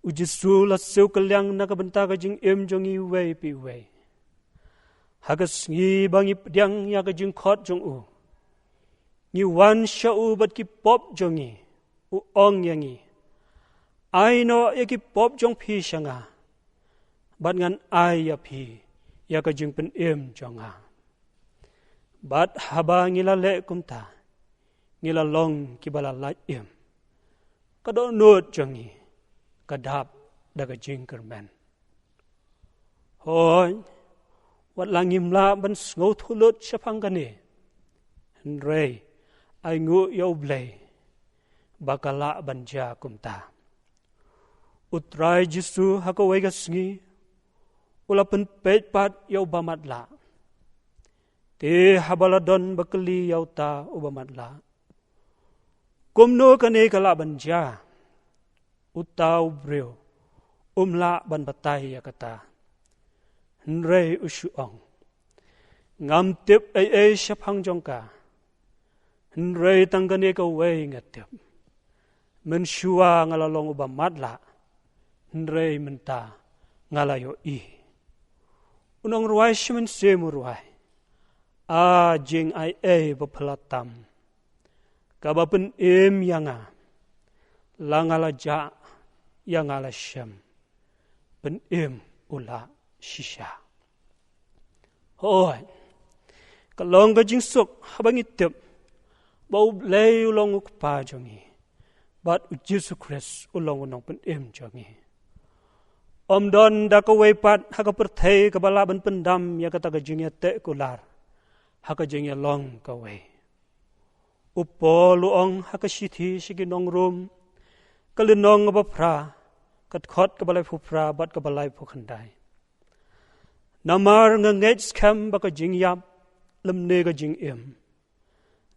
u Jisu u la siew kylliang na ka bynta ka jingim jong ngi uwei pa uwei. Ha ka sngi ba ngi pdiang ïa ka jingkhot jong u, ngi wan sha u bad ki pop jong ngi. U ong ïa ngi, ai noh ïa ki pop jong phi sha nga, bad ngan ai ïa phi ïa ka jingpynim jong nga. Bad haba ngi la leh kumta, ngi la long kiba la lait im. Ka dohnud jong ngi ka dap da ka jingkyrmen. Hooid, wat la ngim lah ban sngewthuh lut shaphang kane, hynrei ainguh ïa U Blei ba ka lah ban jia kumta. U Trai Jisu ha kawei ka sngi u la pynpeit pat ïa uba matlah. Te haba la don ba kylli ïa uta uba matlah, kumno kane ka lah ban jia, uta u briew um lah ban batai ïa kata. Hynrei u shu ong, ngam tip ei ei shaphang jong ka. Hynrei tang kane kawei nga tip, mynshuwa nga la long uba matlah, hynrei mynta nga la ïohi. U nongrwai shi mynsiem u rwai, a jing ei ei ba phylla tam, kaba pynim ïa nga, la nga la jah, ïa nga la shem, pynim u lah shisha. Hooid, ka long ka jingsuk haba ngi tip ba U Blei u long u Kpa jong ngi, bad U Jisu Khrist u long u Nongpynim jong ngi. Ym don da kawei pat ha ka pyrthei kaba lah ban pyndam ïa kata ka jingïateh kular ha ka jingïalong kawei. U Paul u ong ha ka shithi sha ki nong Rom, ka lynnong kaba phra, ka dkhot kaba laiphew phra bad kaba laiphew khyndai. Namar nga ngeit skhem ba ka jingïap, lymne ka jingim,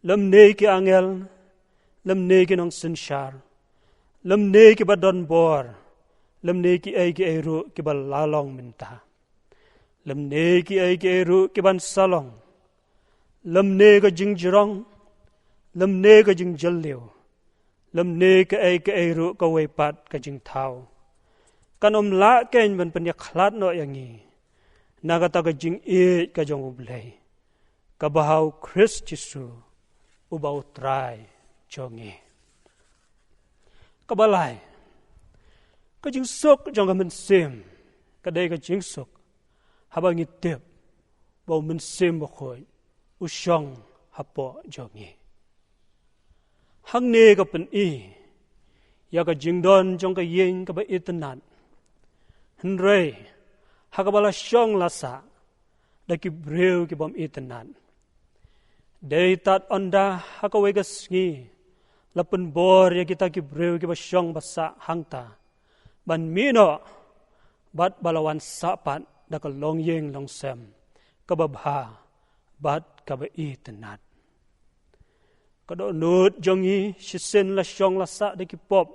lymne ki angel, lymne ki nongsynshar, lymne kiba don bor, lymne kiei kiei ruh kiba la long mynta, lymne kiei kiei ruh kiban sa long, lymne ka jingjrong, lymne ka jingjylliew, lymne kaei kaei ruh kawei pat ka jingthaw, kan ym lah keiñ ban pynïakhlad noh ïa ngi na kata ka jingïeit ka jong U Blei, kaba ha U Khrist Jisu, uba U Trai jong ngi. Kaba lai, ka jingsuk jong ka mynsiem ka dei ka jingsuk haba ngi tip ba U Mynsiem Bakhuid u shong hapoh jong ngi. Hangne ka pyni ïa ka jingdon jong ka ïing kaba itynnad, hynrei ha kaba la shong la sah da ki briew ki bym itynnad. Dei tad ynda ha kawei ka sngi la pynbor ïa kita ki briew kiba shong ba sah hangta ban mih noh, bad ba la wan sah pat da ka longïing longsem kaba bha bad kaba itynnad. Ka dohnud jong ngi shisien la shong la sah da ki pop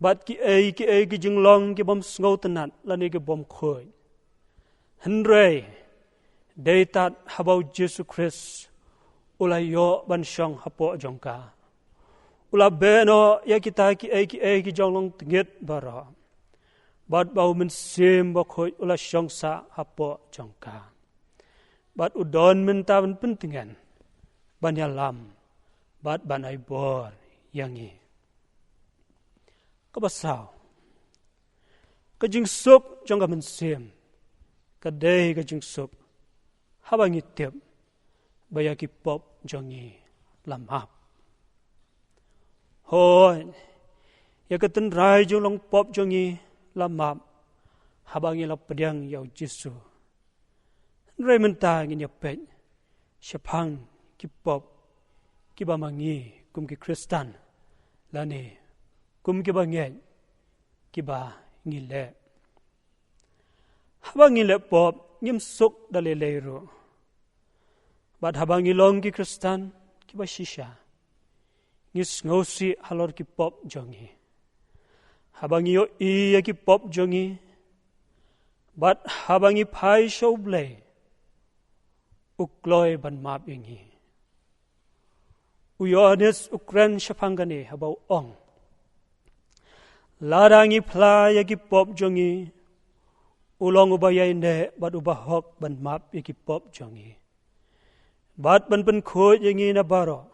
bad kiei kiei ki jinglong ki bym sngewtynnad lane ki bym khuid. Hynrei dei tad haba U Jisu Khrist u la ïoh ban shong hapoh jong ka, u la beh noh ïa kita kiei kiei ki jinglong tyngit baroh, bad ba U Mynsiem Bakhuid u la shong sah hapoh jong ka, bad u don mynta ban pyntngen, ban ïalam, bad ban ai bor ïa ngi. Kaba saw, ka jingsuk jong ka mynsiem ka dei ka jingsuk haba ngi tip ba ïa ki pop jong ngi la map. Hooid, ïa ka tynrai jinglong pop jong ngi la map haba ngi la pdiang ïa U Jisu. Hynrei mynta ngin ïa peit shaphang ki pop kiba ma ngi kum ki Khristan, lane kum kiba ngeit, kiba ngi leh. Haba ngi leh pop ngim suk da lei lei ruh. Bad haba ngi long ki Khristan kiba shisha, ngi sngewsih halor ki pop jong ngi. Haba ngi ïohi ïa ki pop jong ngi, bad haba ngi phai sha U Blei, u kloi ban map ïa ngi. U Ïoannis u kren shaphang kane haba u ong, lada ngi phla ïa ki pop jong ngi, u long uba ïaineh bad uba hok ban map ïa ki pop jong ngi, bad ban pynkhuid ïa ngi na baroh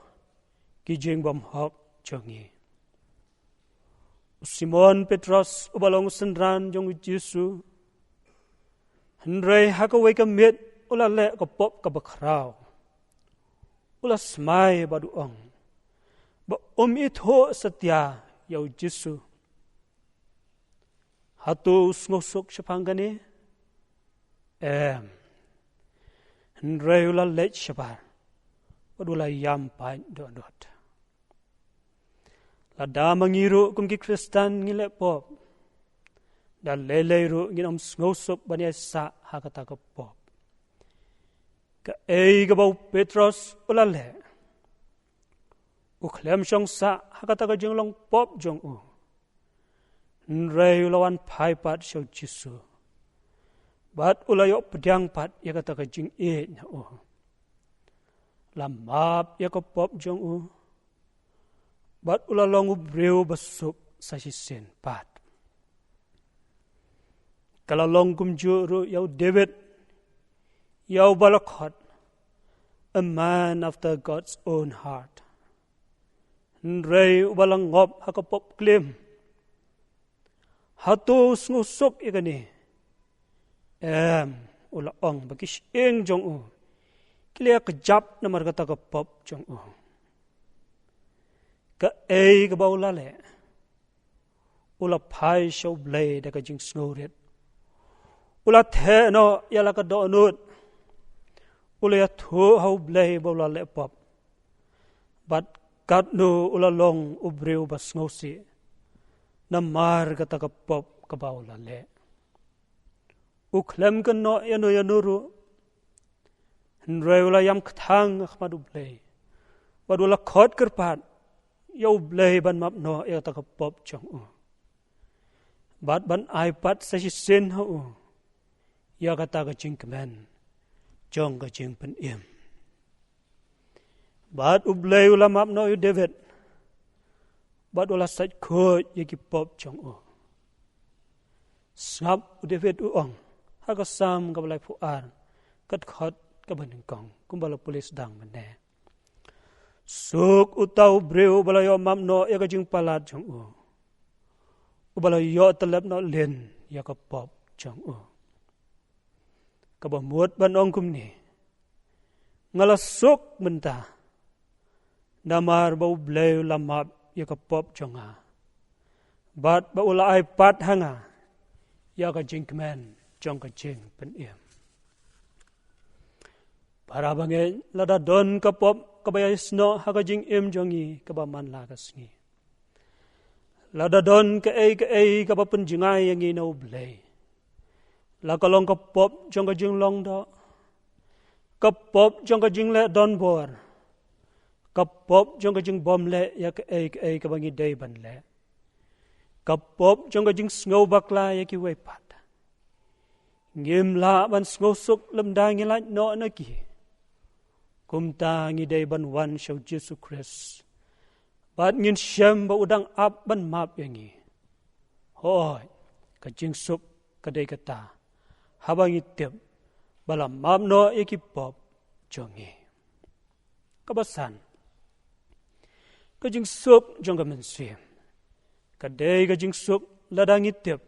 ki jingbymhok jong ngi. U Simon Petros uba long u synran jong U Jisu, hynrei ha kawei ka miet u la leh ka pop kaba khraw. U la smai bad u ong ba um ithuh satia ïa U Jisu. Hato u sngewsuk shaphang kane? Em. Hynrei u la leit shabar bad u la ïam paid doh dot. Lada ma ngi ruh kum ki Khristan ngi leh pop, Da lei lei ruh ngin ym sngewsuk ban ïai sah ha kata ka pop. Kaei kaba u Petros u la leh, u khlem shong sah ha kata ka jinglong pop jong u. Hynrei u la wan phai pat sha u Jisu, bad u la ïoh pdiang pat ïa kata ka jingïeit na u. La map ïa ka pop jong u, bad u la long u briew ba suk sa shisien pat. Ka la long kumjuh ruh ïa u David, ïa uba la khot a man after God's own heart. Hynrei uba la ngop ha ka pop klim. Hato u sngewsuk ïa kane? Em, u la ong ba ki shyieng jong u ki la ïa kjap namar kata ka pop jong u. Kaei kaba u la leh? U la phai sha U Blei da ka jingsngewrit. U la theh noh ïa la ka dohnud. U la ïathuh ha U Blei ba u la leh pop. Bad katno u la long u briew ba sngewsih namar kata ka pop kaba u la leh. U khlem kynnoh ïano ïano ruh, hynrei u la ïam kthang ha khmat U Blei, bad u la khot kyrpad ïa U Blei ban map noh ïa kata ka pop jong u, bad ban ai pat sa shisien ha u ïa kata ka jingkmen jong ka jingpynim. Bad U Blei u la map noh ïa u David, bad u la sait khuid ïa ki pop jong u. Sngap, u David u ong ha ka Salm kaba laiphew ar, ka dkhot kaba nyngkong, kumba la pule sdang mynne: Suk uta u briew uba la ïoh map noh ïa ka jingpalat jong u, uba la ïoh tyllep noh lin ïa ka pop jong u. Kaba mut ban ong kumne: Nga la suk mynta, namar ba U Blei u la map ïa ka pop jong nga, bad ba u la ai pat ha nga ïa ka jingkmen jong ka jingpynim. Para bangeit, lada don ka pop kaba ïaisnoh ha ka jingim jong ngi kaba man la ka sngi, lada don kaei kaei kaba pynjngai ïa ngi na U Blei, la ka long ka pop jong ka jinglong doh, ka pop jong ka jingleh donbor, ka pop jong ka jingbym leh ïa kaei kaei kaba ngi dei ban leh, ka pop jong ka jingsngew bakla ïa kiwei pat, ngim lah ban sngewsuk lymda ngi lait noh na ki. Kumta ngi dei ban wan sha U Jisu Khrist, bad ngin shem ba u dang ap ban map ïa ngi. Hooid, ka jingsuk ka dei kata, haba ngi tip ba la map noh ïa ki pop jong ngi. Kaba san, ka jingsuk jong ka mynsiem ka dei ka jingsuk lada ngi tip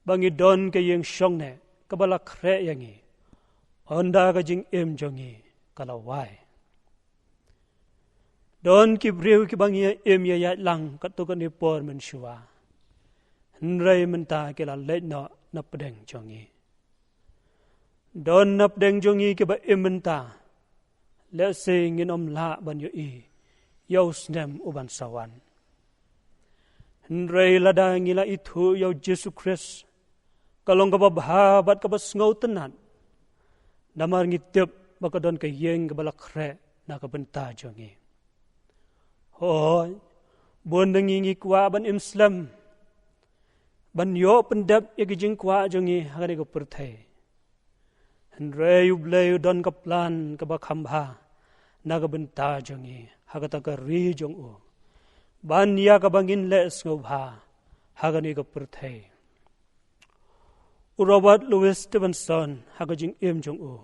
ba ngi don ka ïing shongneh kaba la khreh ïa ngi, ynda ka jingim jong ngi ka la wai. Don ki briew kiba ngi ïa im ïa ïaid lang katto katne por mynshuwa, hynrei mynta ki la leit noh na pdeng jong ngi. Don na pdeng jong ngi kiba im mynta, lehse ngin ym lah ban ïohi ïa u snem uban sa wan. Hynrei lada ngi la ithuh ïa U Jisu Khrist, ka long kaba bha bad kaba sngewtynnat, namar ngi tip ba ka don ka ïing kaba la khreh na ka bynta jong ngi. Hooid, bun na ngi ngi kwah ban im slem, ban ïoh pyndep ïa ki jingkwah jong ngi ha kane ka pyrthei. Hynrei U Blei u don ka plan kaba kham bha na ka bynta jong ngi ha kata ka ri jong u, ban ïa kaba ngin leh sngewbha ha kane ka pyrthei. U Robert Louis Stevenson ha ka jingim jong u,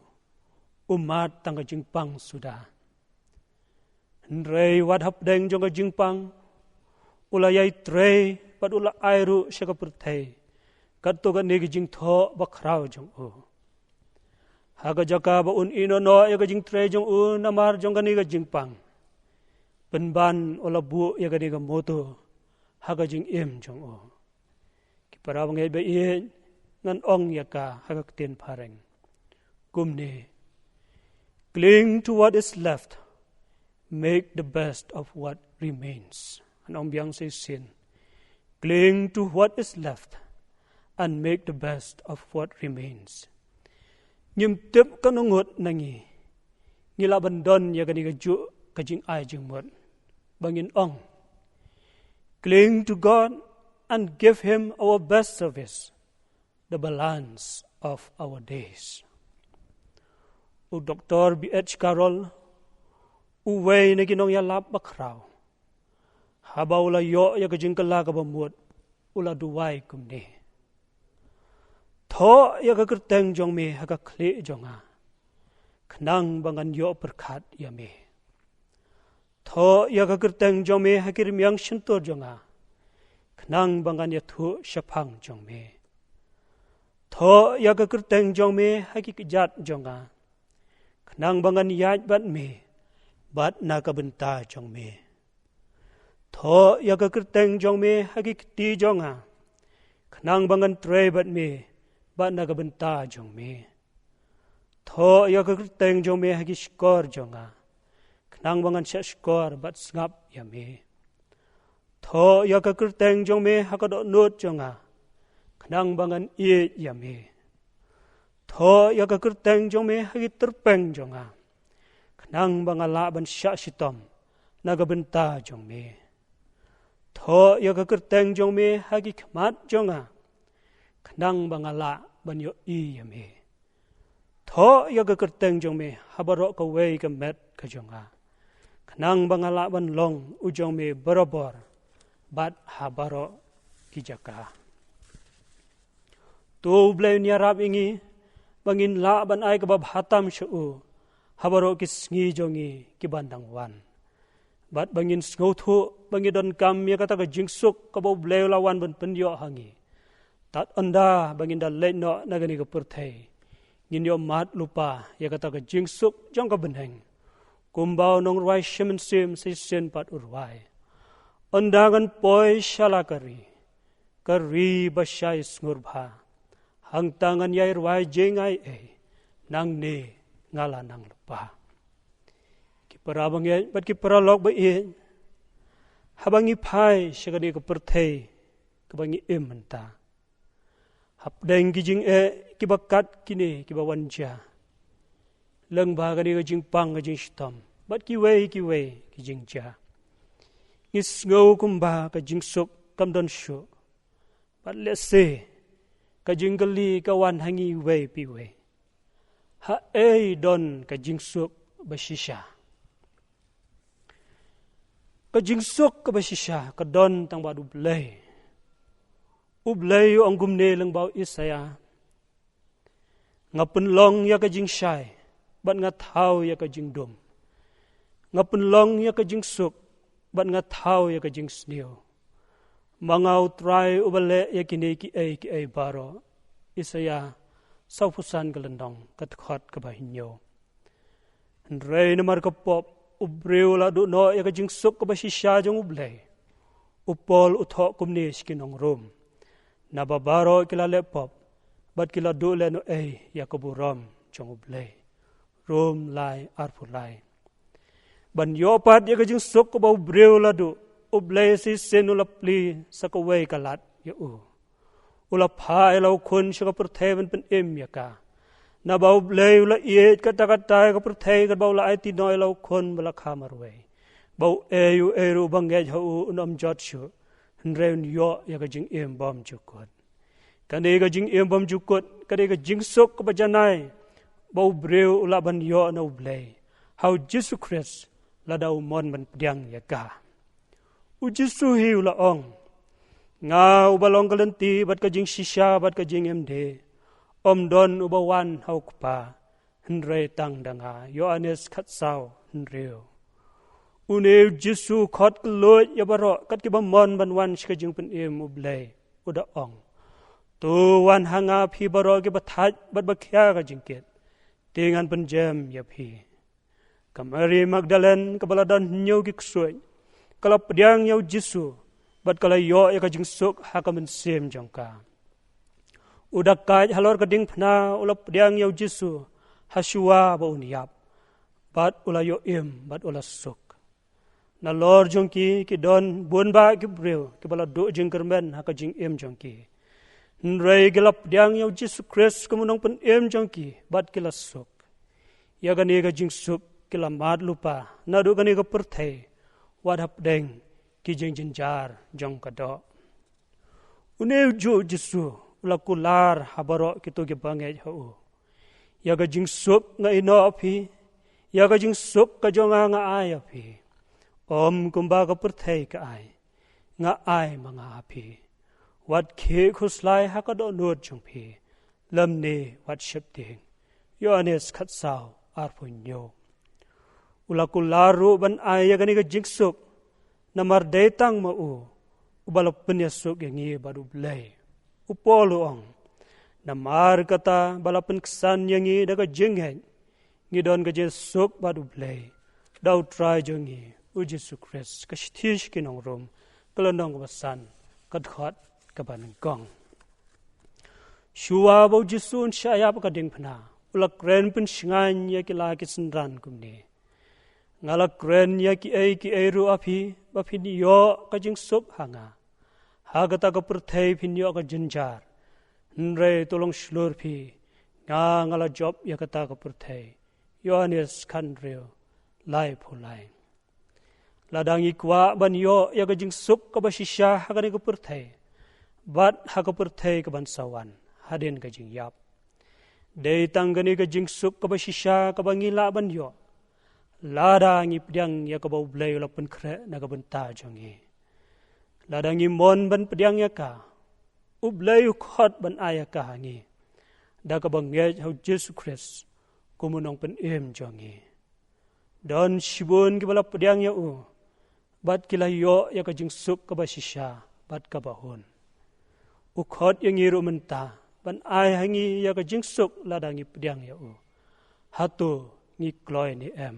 u mad tang ka jingpang suda. Hynrei wat hapdeng jong ka jingpang, u la ïai trei bad u la ai ruh sha ka pyrthei katto katne ka jingthoh bakhraw jong u. Ha ka jaka ba un ïehnoh noh ïa ka jingtrei jong u namar jong kane ka jingpang, pynban u la buh ïa kane ka motto ha ka jingim jong u. Ki para bangeit ba ïeit, ngan ong ïa ka ha ka ktien phareng kumne: Cling to what is left, make the best of what remains. Ngan ong biang shisien: Cling to what is left, and make the best of what remains. Ngim tip kano ngut na ngi ngi lah ban don ïa kane kajuh ka jingai jingmut ba ngin ong, "Cling to God and give Him our best service, the balance of our days." U Doktor B H Carroll, uwei na ki nongïalap bakhraw, haba u la ïoh ïa ka jingkylla kaba mut, u la duwai kumne: "Thoh ïa ka kyrteng jong me ha ka khlieh jong nga, khnang ba ngan ïoh pyrkhat ïa me. Thoh ïa ka kyrteng jong me ha ki rmiang shyntur jong nga, khnang ba ngan ïathuh shaphang jong me. Thoh ïa ka kyrteng jong me ha ki kjat jong nga, khnang ba ngan ïaid bad me bad na ka bynta jong me. Thoh ïa ka kyrteng jong me ha ki kti jong nga, khnang ba ngan trei bad me bad na ka bynta jong me. Thoh ïa ka kyrteng jong me ha ki shkor jong nga, khnang ba ngan shah shkor bad sngap ïa me. Thoh ïa ka kyrteng jong me ha ka dohnud jong nga, khnang ba ngan ïeit ïa me. Thoh ïa ka kyrteng jong me ha ki tyrpeng jong nga, khnang ba nga lah ban shah shitom na ka bynta jong me. Thoh ïa ka kyrteng jong me ha ki khmat jong nga, khnang ba nga lah ban ïohi ïa me. Thoh ïa ka kyrteng jong me ha baroh kawei ka met ka jong nga, khnang ba nga lah ban long u jong me barabor bad ha baroh ki jaka." To U Blei un ïarap ïa ngi ba ngin lah ban ai kaba bha tam sha u ha baroh ki sngi jong ngi kiban dang wan, bad ba ngin sngewthuh ba ngi donkam ïa kata ka jingsuk kaba U Blei u la wan ban pynïoh ha ngi. Tad ynda ba ngin da leit noh na kane ka pyrthei, ngin ïoh mad lypa ïa kata ka jingsuk jong ka bneng, kumba u nongrwai shemynsim shisien pat u rwai: "Ynda ngan poi sha la ka ri, ka ri ba shai sngewbha, hangta ngan ïai rwai jingaiei, nangne nga la nang lypa." Ki para bangeit bad ki paralok ba ïeit, haba ngi phai sha kane ka pyrthei kaba ngi im mynta, hapdeng ki jingeh kiba kat kine kiba wan jia, lyngba kane ka jingpang ka jingshitom bad kiwei kiwei ki jingjia, ngi sngew kumba ka jingsuk kam don shuh. Bad lehse ka jingkylli ka wan ha ngi iwei pa iwei: Haei don ka jingsuk ba shisha? Ka jingsuk kaba shisha ka don tang bad U Blei. U Blei u ong kumne lyngba u Isaïah: "Nga pynlong ïa ka jingshai bad nga thaw ïa ka jingdum. Nga pynlong ïa ka jingsuk bad nga thaw ïa ka jingsniew. Ma nga U Trai uba leh ïa kine kiei kiei baroh." Isaïah sawphew san ka lynnong, ka dkhot kaba hynñiew. Hynrei namar ka pop, u briew u la duh noh ïa ka jingsuk kaba shisha jong U Blei. U Paul u thoh kumne sha ki nong Rom: "Naba baroh ki la leh pop bad ki la duh lehnohei ïa ka burom jong U Blei." Rom lai, arphew lai. Ban ïoh pat ïa ka jingsuk kaba u briew u la duh, U Blei shisien u la plie sa kawei ka lad ïa u. U la phah ïa la u Khun sha ka pyrthei ban pynim ïa ka. Naba U Blei u la ïeit katta katta ïa ka pyrthei katba u la aiti noh ïa la u Khun ba la kha marwei, ba uei uei ruh uba ngeit ha u un ym jot shuh, hynrei un ïoh ïa ka jingim bymjukut. Kane ka jingim bymjukut ka dei ka jingsuk kaba janai ba u briew u lah ban ïoh na U Blei ha U Jisu Khrist lada u mon ban pdiang ïa ka. U Jisu hi u la ong: "Nga uba long ka lynti bad ka jingshisha bad ka jingim de. Ym don uba wan ha U Kpa hynrei tang da nga." Ïoannis khatsaw, hynriew. Une U Jisu u khot kylluid ïa baroh kat kiba mon ban wan sha ka jingpynim U Blei, u da ong: "To wan ha nga phi baroh kiba thait bad ba khia ka jingkit, te ngan pynjem ïa phi." Ka Mari Magdalene kaba la don hynñiew ki ksuid, ka la pdiang ïa U Jisu bad ka la ïoh ïa ka jingsuk ha ka mynsiem jong ka. U dakait halor ka diengphna u la pdiang ïa U Jisu hashuwa ba un ïap, bad u la ïoh im bad u la suk. Nalor jong ki ki don bun bah ki briew kiba la duh jingkyrmen ha ka jingim jong ki. Hynrei ki la pdiang ïa u Jisu Khrist kum u nongpynim jong ki bad ki la suk. Ïa kane ka jingsuk ki la mad lypa naduh kane ka pyrthei wat hapdeng ki jingjynjar jong ka doh. Une u juh u Jisu u la kular ha baroh kito kiba ngeit ha u. Ïa ka jingsuk nga ïehnoh ha phi, ïa ka jingsuk ka jong nga nga ai ha phi. Ym kumba ka pyrthei ka ai, nga ai ma nga ha phi. Wat khie khuslai ha ka dohnud jong phi, lymne wat sheptieng. Ïoannis khatsaw arphew hynñiew. U la kular ruh ban ai ïa kane ka jingsuk namar dei tang ma u uba la pynïasuk ïa ngi bad U Blei. U Paul u ong, namar kata ba la pynksan ïa ngi da ka jingngeit, ngi don ka jingsuk bad U Blei da U Trai jong ngi U Jisu Khrist. Ka shithi sha ki nong Rom, ka lynnong kaba san, ka dkhot kaba nyngkong. Shuwa ba U Jisu un shah ïap ha ka diengphna, u la kren pynshngaiñ ïa ki la ki synran kumne: Nga la kren ïa kiei kiei ruh ha phi ba phin ïoh ka jingsuk ha nga. Ha kata ka pyrthei phin ïoh ka jynjar, hynrei to long shlur phi, nga nga la jop ïa kata ka pyrthei. Ïoannis khathynriew, laiphew lai. Lada ngi kwah ban ïoh ïa ka jingsuk kaba shisha ha kane ka pyrthei bad ha ka pyrthei kaban sa wan hadien ka jingïap, dei tang kane ka jingsuk kaba shisha kaba ngi lah ban ïoh lada ngi pdiang ïa kaba U Blei u la pynkhreh na ka bynta jong ngi. Lada ngi mon ban pdiang ïa ka, U Blei u khot ban ai ïa ka ha ngi da kaba ngeit ha U Jisu Khrist kum u nongpynim jong ngi. Don shibun kiba la pdiang ïa u bad ki la ïoh ïa ka jingsuk kaba shisha bad kaba hun. U khot ïa ngi ruh mynta ban ai ha ngi ïa ka jingsuk lada ngi pdiang ïa u. Hato ngi kloi ne em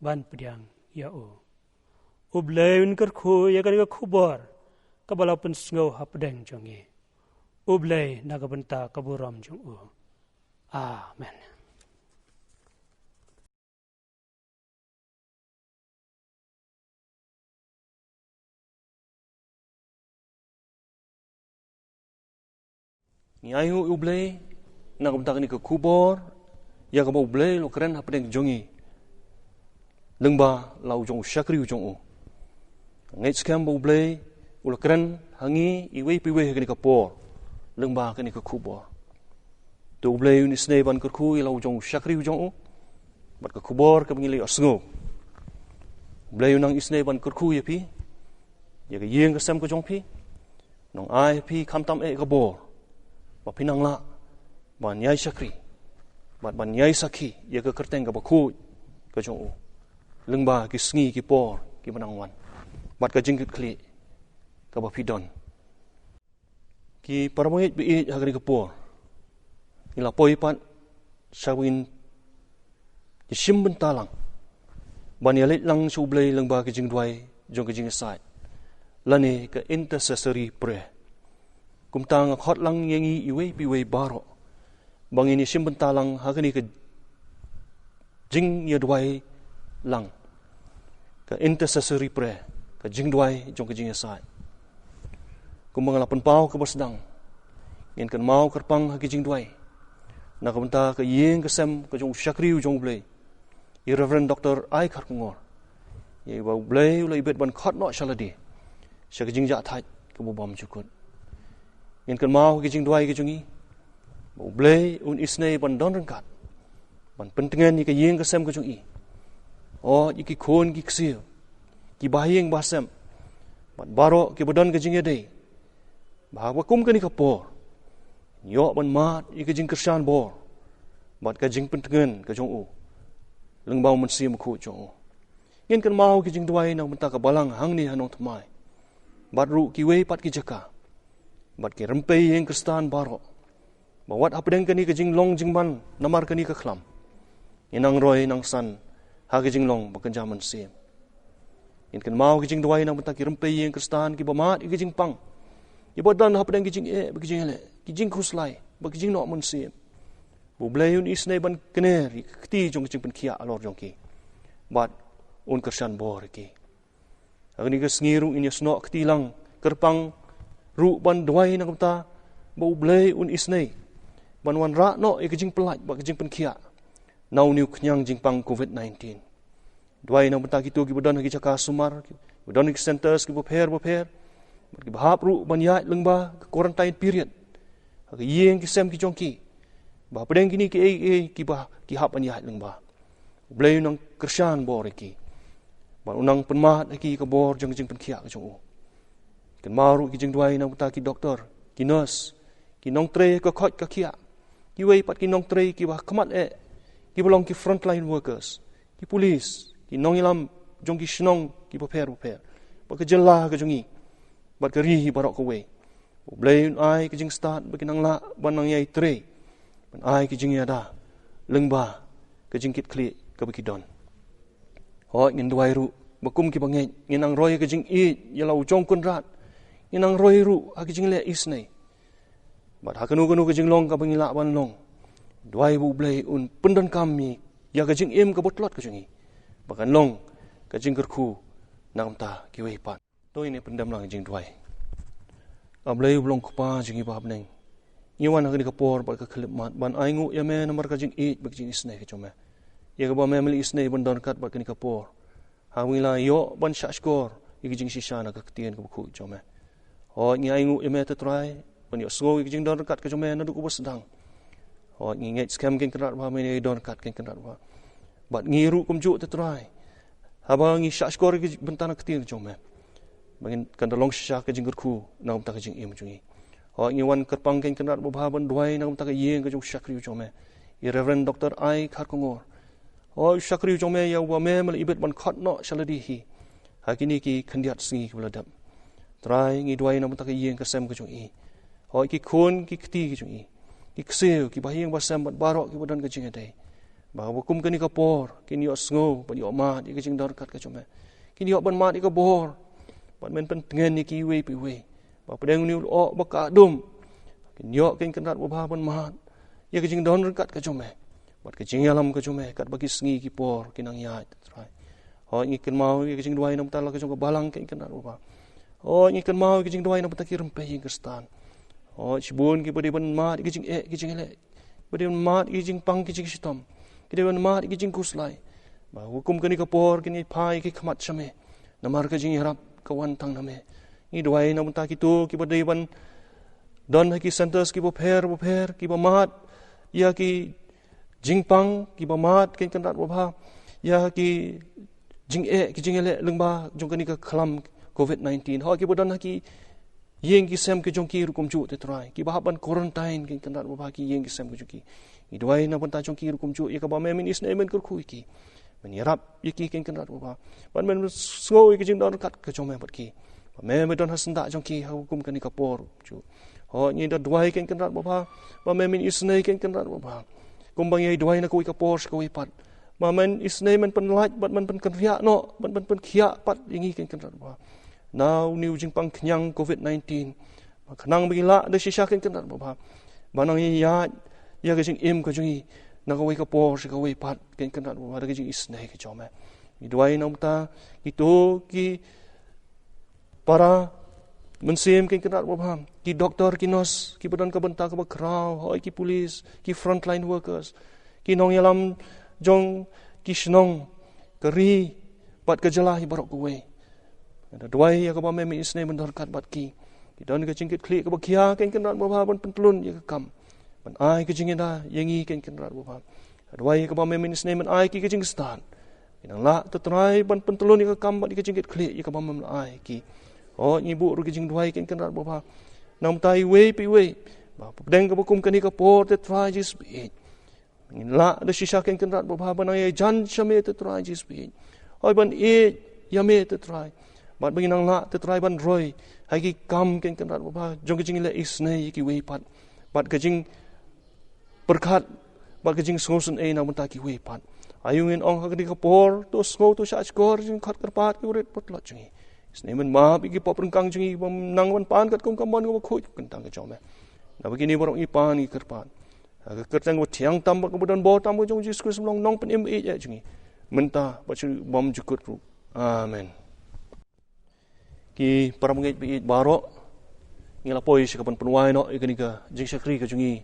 ban pdiang ïa u? U Blei un kyrkhu ïa kane ka khubor kaba la pynsngew hapdeng jong ngi. U Blei na ka bynta ka burom jong u. Amen. Ngi ai nguh ïa U Blei na ka bynta kane ka khubor ïa kaba U Blei u la kren hapdeng jong ngi lyngba la u jong u shakri u jong u. Ngeit skhem ba U Blei u la kren ha ngi iwei pa iwei ha kane ka por lyngba kane ka khubor. To U Blei un isynei ban kyrkhu ïa la u jong u shakri u jong u bad ka khubor kaba ngi la ïohsngew. U Blei un nang isynei ban kyrkhu ïa phi, ïa ka ïing ka sem ka jong phi. Nang ai phi khamtam eh ka bor ba phin nang lah ban ïai shakri bad ban ïai sakhi ïa ka kyrteng kaba khuid ka jong u lyngba ki sngi ki por kiba nang wan bad ka jingkitkhlieh kaba phi don. Ki para bangeit ba ïeit ha kane ka por, ngi la poi pat sha ba ngin ïashim bynta lang ban ïaleit lang sha U Blei lyngba ka jingduwai jong ka jingïasaid lane ka intercessory prayer. Kumta nga khot lang ïa ngi iwei pa iwei baroh ba ngin ïashim bynta lang ha kane ka jingïaduwai lang, ka intercessory prayer, ka jingduwai jong ka jingïasaid. Kumba nga la pynpaw kaba sdang, ngin kynmaw kyrpang ha ka jingduwai na ka bynta ka ïing ka sem ka jong u shakri u jong U Blei, i Reverend Doctor Ai Kharkongor, ïa iba U Blei u la ibit ban khot noh sha lade sha ka jingjahthait kaba bymjukut. Ngin kynmaw ha ka jingduwai ka jong ngi ba U Blei un isynei ban don ryngkat ban pyntngen ïa ka ïing ka sem ka jong i. O, ïa ki khun ki ksiew, ki bahaïing bahasem bad baroh kiba don ka jingïadei, ba ha kaba kum kane ka por ïoh ban mad ïa ka jingkyrshan bor bad ka jingpyntngen ka jong u lyngba u Mynsiem Bakhuid jong u. Ngin kynmaw ki jingduwai na ka bynta ka balang hangne ha Nongthymmai bad ruh kiwei pat ki jaka bad ki rympei ïing Khristan baroh ba wat hapdeng kane ka jinglong jingman namar kane ka khlam, ngin nang roi nang san ha ka jinglong ba kynja mynsiem. Ngin kynmaw ki jingduwai na ka bynta ki rympei ïing Khristan kiba mad ïa ka jingpang, kiba don hapdeng ki jingeh bad ki jingïaleh, ki jingkhuslai bad ki jingnoh mynsiem. Ba U Blei un isynei ban kner ïa ka kti jong ka jingpynkhiah halor jong ki bad un kyrshan bor ïa ki. Ha kane ka sngi ruh ngin ïasnoh kti lang kyrpang ruh ban duwai na ka bynta ba U Blei un isynei ban wanrah noh ïa ka jingpyllait bad ka jingpynkhiah na une u khñiang jingpang covid nineteen. Duwai na ka bynta kito kiba don ha ki jaka sumar, kiba don ha ki centres kiba pher bapher, bad kiba hap ruh ban ïaid lyngba ka quarantine period ha ka ïing ki sem ki jong ki, ba pdeng kine kiei kiei kiba ki hap ban ïaid lyngba. U Blei un nang kyrshan bor ïa ki bad un nang pynmad ïa ki ka bor jong ka jingpynkhiah ka jong u. Kynmaw ruh ki jingduwai na ka bynta ki doktor, ki nurse, ki nongtrei ka khoit ka khiah, kiwei pat ki nongtrei kiba khmat eh, kiba long ki frontline workers, ki police, ki nongïalam jong ki shnong kiba pher bapher, bad ka jylla ka jong ngi, bad ka ri hi baroh kawei. U Blei un ai ka jingstad ba kin nang lah ban nang ïai trei, ban ai ka jingïada lyngba ka jingkitkhlieh kaba ki don. Hooid, ngin duwai ruh ba kum kiba ngeit, ngin nang roi ka jingïeit ïa la u jong Kynrad, ngin nang roi ruh ha ka jingleh isynei. Bad ha kano kano ka jinglong kaba ngi lah ban long, duwai ba U Blei un pyndonkam ïa ka jingim kaba tlot ka jong ngi, ba kan long ka jingkyrkhu na ka bynta kiwei pat. To ngin ïa pyndem lang ka jingduwai. A Blei uba long Kpa jong ngi ba ha bneng, ngi wan ha kane ka por bad ka khyllipmat ban ainguh ïa me namar ka jingïeit bad ka jingisynei ka jong me, ïa kaba me, me la isynei ban don ryngkat bad kane ka por, ha kaba ngi la ïoh ban shahshkor ïa ka jingshisha na ka ktien kaba khuid jong me. Hooid, ngi ainguh ïa me, te Trai, ban ïohsngew ïa ka jingdon ryngkat ka jong me naduh kaba sdang. Hooid, ngi ngeit skhem, ko Kynrad ba, me ngi don ryngkat, ko Kynrad ba. Bad ngi ruh kumjuh, te Trai, haba ngi shahshkor ïa ka bynta na ka ktien jong me, ba ngin kan da long shisha ka jingkyrkhu na ka bynta ka jingim jong ngi. Hooid, ngi wan kyrpang, ko Kynrad ba, ban duwai na ka bynta ka ïing ka jong u shakri jong me, i Reverend Doctor Ai Kharkongor. Hooid, u shakri jong me, ïa uba me, me la ibit ban khot noh sha lade hi ha kine ki khyndiat sngi kiba la dep. Trai, ngi duwai na ka bynta ka ïing ka sem ka jong i. Hooid, ki khun ki kti ki jong i, ki ksiew, ki bahaïing bahasem bad baroh kiba don ka jingïadei, ba haba kum kane ka por kin ïohsngew bad ïohmad ïa ka jingdon ryngkat ka jong me, kin ïoh ban mad ïa ka bor, bad men pyntngen ïa kiwei pa iwei, ba pdeng une u lyoh ba ka dum, kin ïoh, ko Kynrad ba, ban mad ïa ka jingdon ryngkat ka jong me bad ka jingïalam ka jong me katba ki sngi ki por ki nang ïaid, te Trai. Hooid, ngi kynmaw ïa ka jingduwai na ka bynta la ka jong ka balang, ko Kynrad ba. Hooid, ngi kynmaw ïa ka jingduwai na ka bynta ki rympei ïing Khristan. Hooid, shibun kiba dei ban mad ïa ka jingeh, ka jingleh, ba dei ban mad ïa ka jingpang, ka jingshitom, ki dei ban mad ïa ka jingkhuslai, ba haba kum kane ka por kin ïa phai ïa ki khmat sha me namar ka jingïarap ka wan tang na me. Ngi duwai na ka bynta kito kiba dei ban don ha ki centres kiba pher bapher, kiba mad ïa ki jingpang, kiba mad, ko Kynrad ba, ïa ki jingeh, ki jingïaleh lyngba jong kane ka khlam covid nineteen. Hooid, kiba don ha ki ïing ki sem ki jong ki ruh kumjuh, te Trai, kiba hap ban quarantine, ko Kynrad ba, ki ïing ki sem ki jong ki. Ngi duwai na ka bynta jong ki ruh kumjuh, ïa kaba me, men isynei, men kyrkhu ïa ki, men ïarap ïa ki, ko Kynrad ba, bad men sngew ïa ka jingdon ryngkat ka jong me bad ki, ba me, me don ha syndah jong ki ha kaba kum kane ka por kumjuh. Hooid, ngi da duwai, ko Kynrad ba, ba me, men isynei, ko Kynrad ba, kumba ngi duwai na kawei ka por sha kawei pat, ba men isynei, men pynlait bad men pynkynriah noh, men pyn, pynkhiah pat ïa ngi, ko Kynrad ba, na une u jingpang khñiang covid nineteen, ba khnang ba ngin lah da shisha, ko Kynrad ba, ban nang ïaid ïa ka jingim ka jong ngi na kawei ka por sha kawei pat, ko Kynrad ba, da ka jingisynei ka jong me. Ngi duwai na ka bynta kito ki para mynsiem, ko Kynrad ba, ki doktor, ki nurse, kiba don ka bynta kaba khraw, hooid, ki police, ki frontline workers, ki nongïalam jong ki shnong, ka ri bad ka jylla hi baroh kawei. Ngi da duwai ïa kaba me, men isynei, men don ryngkat bad ki. Ki don ka jingkitkhlieh kaba khia, ko Kynrad ba, ban pyntlun ïa ka kam, ban ai ka jingïada ïa ngi, ko Kynrad ba. Ngi da duwai ïa kaba me, men isynei, men ai ki ka jingstad, kin nang lah, te Trai, ban pyntlun ïa ka kam bad ïa ka jingkitkhlieh ïa kaba me, men ai ki. Hooid, ngi buh ruh ka jingduwai, ko Kynrad ba, na ka bynta iwei pa iwei, ba pdeng kaba kum kane ka por, te Trai Jisu, ngin lah da shisha, ko Kynrad ba, ban nang ïajan sha me, te Trai Jisu. Hooid, ban ïeit ïa me, te Trai, bad ba ngin nang lah, te Trai, ban roi ha ki kam, ko Kynrad ba, jong ka jingleh isynei ïa kiwei pat, bad ka jingpyrkhat bad ka jingsngewsynei na ka bynta kiwei pat. Aïu ngin ong ha kane ka por, to sngew, to shahshkor, jingkhot kyrpad ki barit ba tlot jong ngi. Isynei, men map ïa ki pop ryngkang jong ngi, ba nang ban pan katkum ka mon kaba khuid kyntang ka jong me. Naba kine baroh ngi pan, ngi kyrpad ha ka kyrteng kaba thiang tam bad kaba don bor tam ka jong u Jisu Khrist, uba long Nongpynim ba ïeit jong ngi, mynta bad sha bymjukut ruh. Amen. Ki para bangeit ba ïeit baroh, Ngi la poi sha ka ban pynwai noh ïa kane ka jingshakri ka jong ngi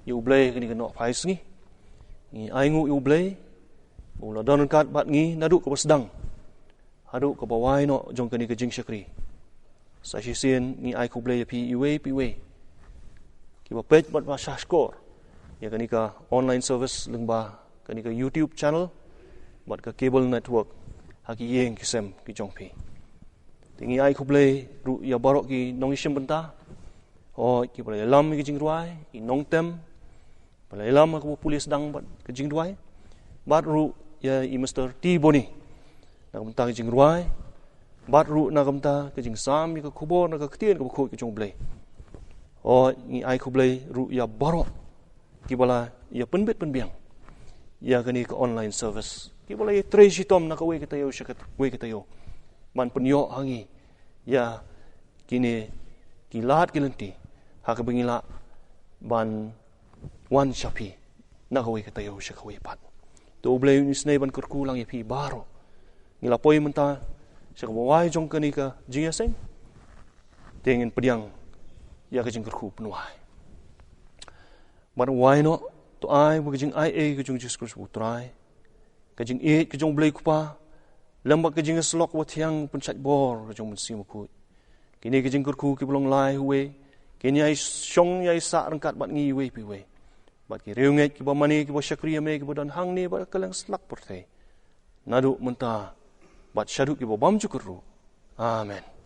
ïa U Blei ha kane ka nohphai sngi. Ngi ai nguh ïa U Blei ba u la don ryngkat bad ngi naduh kaba sdang haduh kaba wai noh jong kane ka jingshakri. Sa shisien ngi ai khublei ïa phi iwei pa iwei kiba peit bad ba shahshkor ïa kane ka online service lyngba kane ka YouTube channel bad ka cable network ha ki ïing ki sem ki jong phi. Te ngi ai khublei ruh ïa baroh ki nongïashim bynta, hooid, kiba la ïalam ïa ka jingrwai, ki nongtem ba la ïalam ha kaba pule sdang bad ka jingduwai, bad ruh ïa i Mister T Boni na ka bynta ka jingrwai, bad ruh na ka bynta ka jingsam ïa ka khubor na ka ktien kaba khuid ka jong U Blei. Hooid, ngi ai khublei ruh ïa baroh kiba la ïa pynbit pynbiang ïa kane ka online service, kiba la ïa trei shitom na kawei ka taïew sha kawei ka taïew ban pynïoh ha ngi ïa kine ki lad ki lynti ha kaba ngi lah ban wan sha phi na kawei ka taïew sha kawei pat. To U Blei un isynei ban kyrkhu lang ïa phi baroh. Ngi la poi mynta sha kaba wai jong kane ka jingïaseng. Te ngin pdiang ïa ka jingkyrkhu pynwai. Bad wai noh, to ai ba ka jingaiei ka jong U Jisu Khrist U Trai, ka jingïeit ka jong U Blei Kpa, lem bad ka jingïasyllok wathiang pynshait bor ka jong U Mynsiem Bakhuid, kine ki jingkyrkhu kiba long lai ha uwei, kin ïai shong ïai sah ryngkat bad ngi iwei pa iwei. Bad ki riewngeit kiba mane kiba shakri ïa me kiba don hangne bad ha kylleng slap pyrthei, naduh mynta bad shaduh kiba bymjukut ruh. Amen.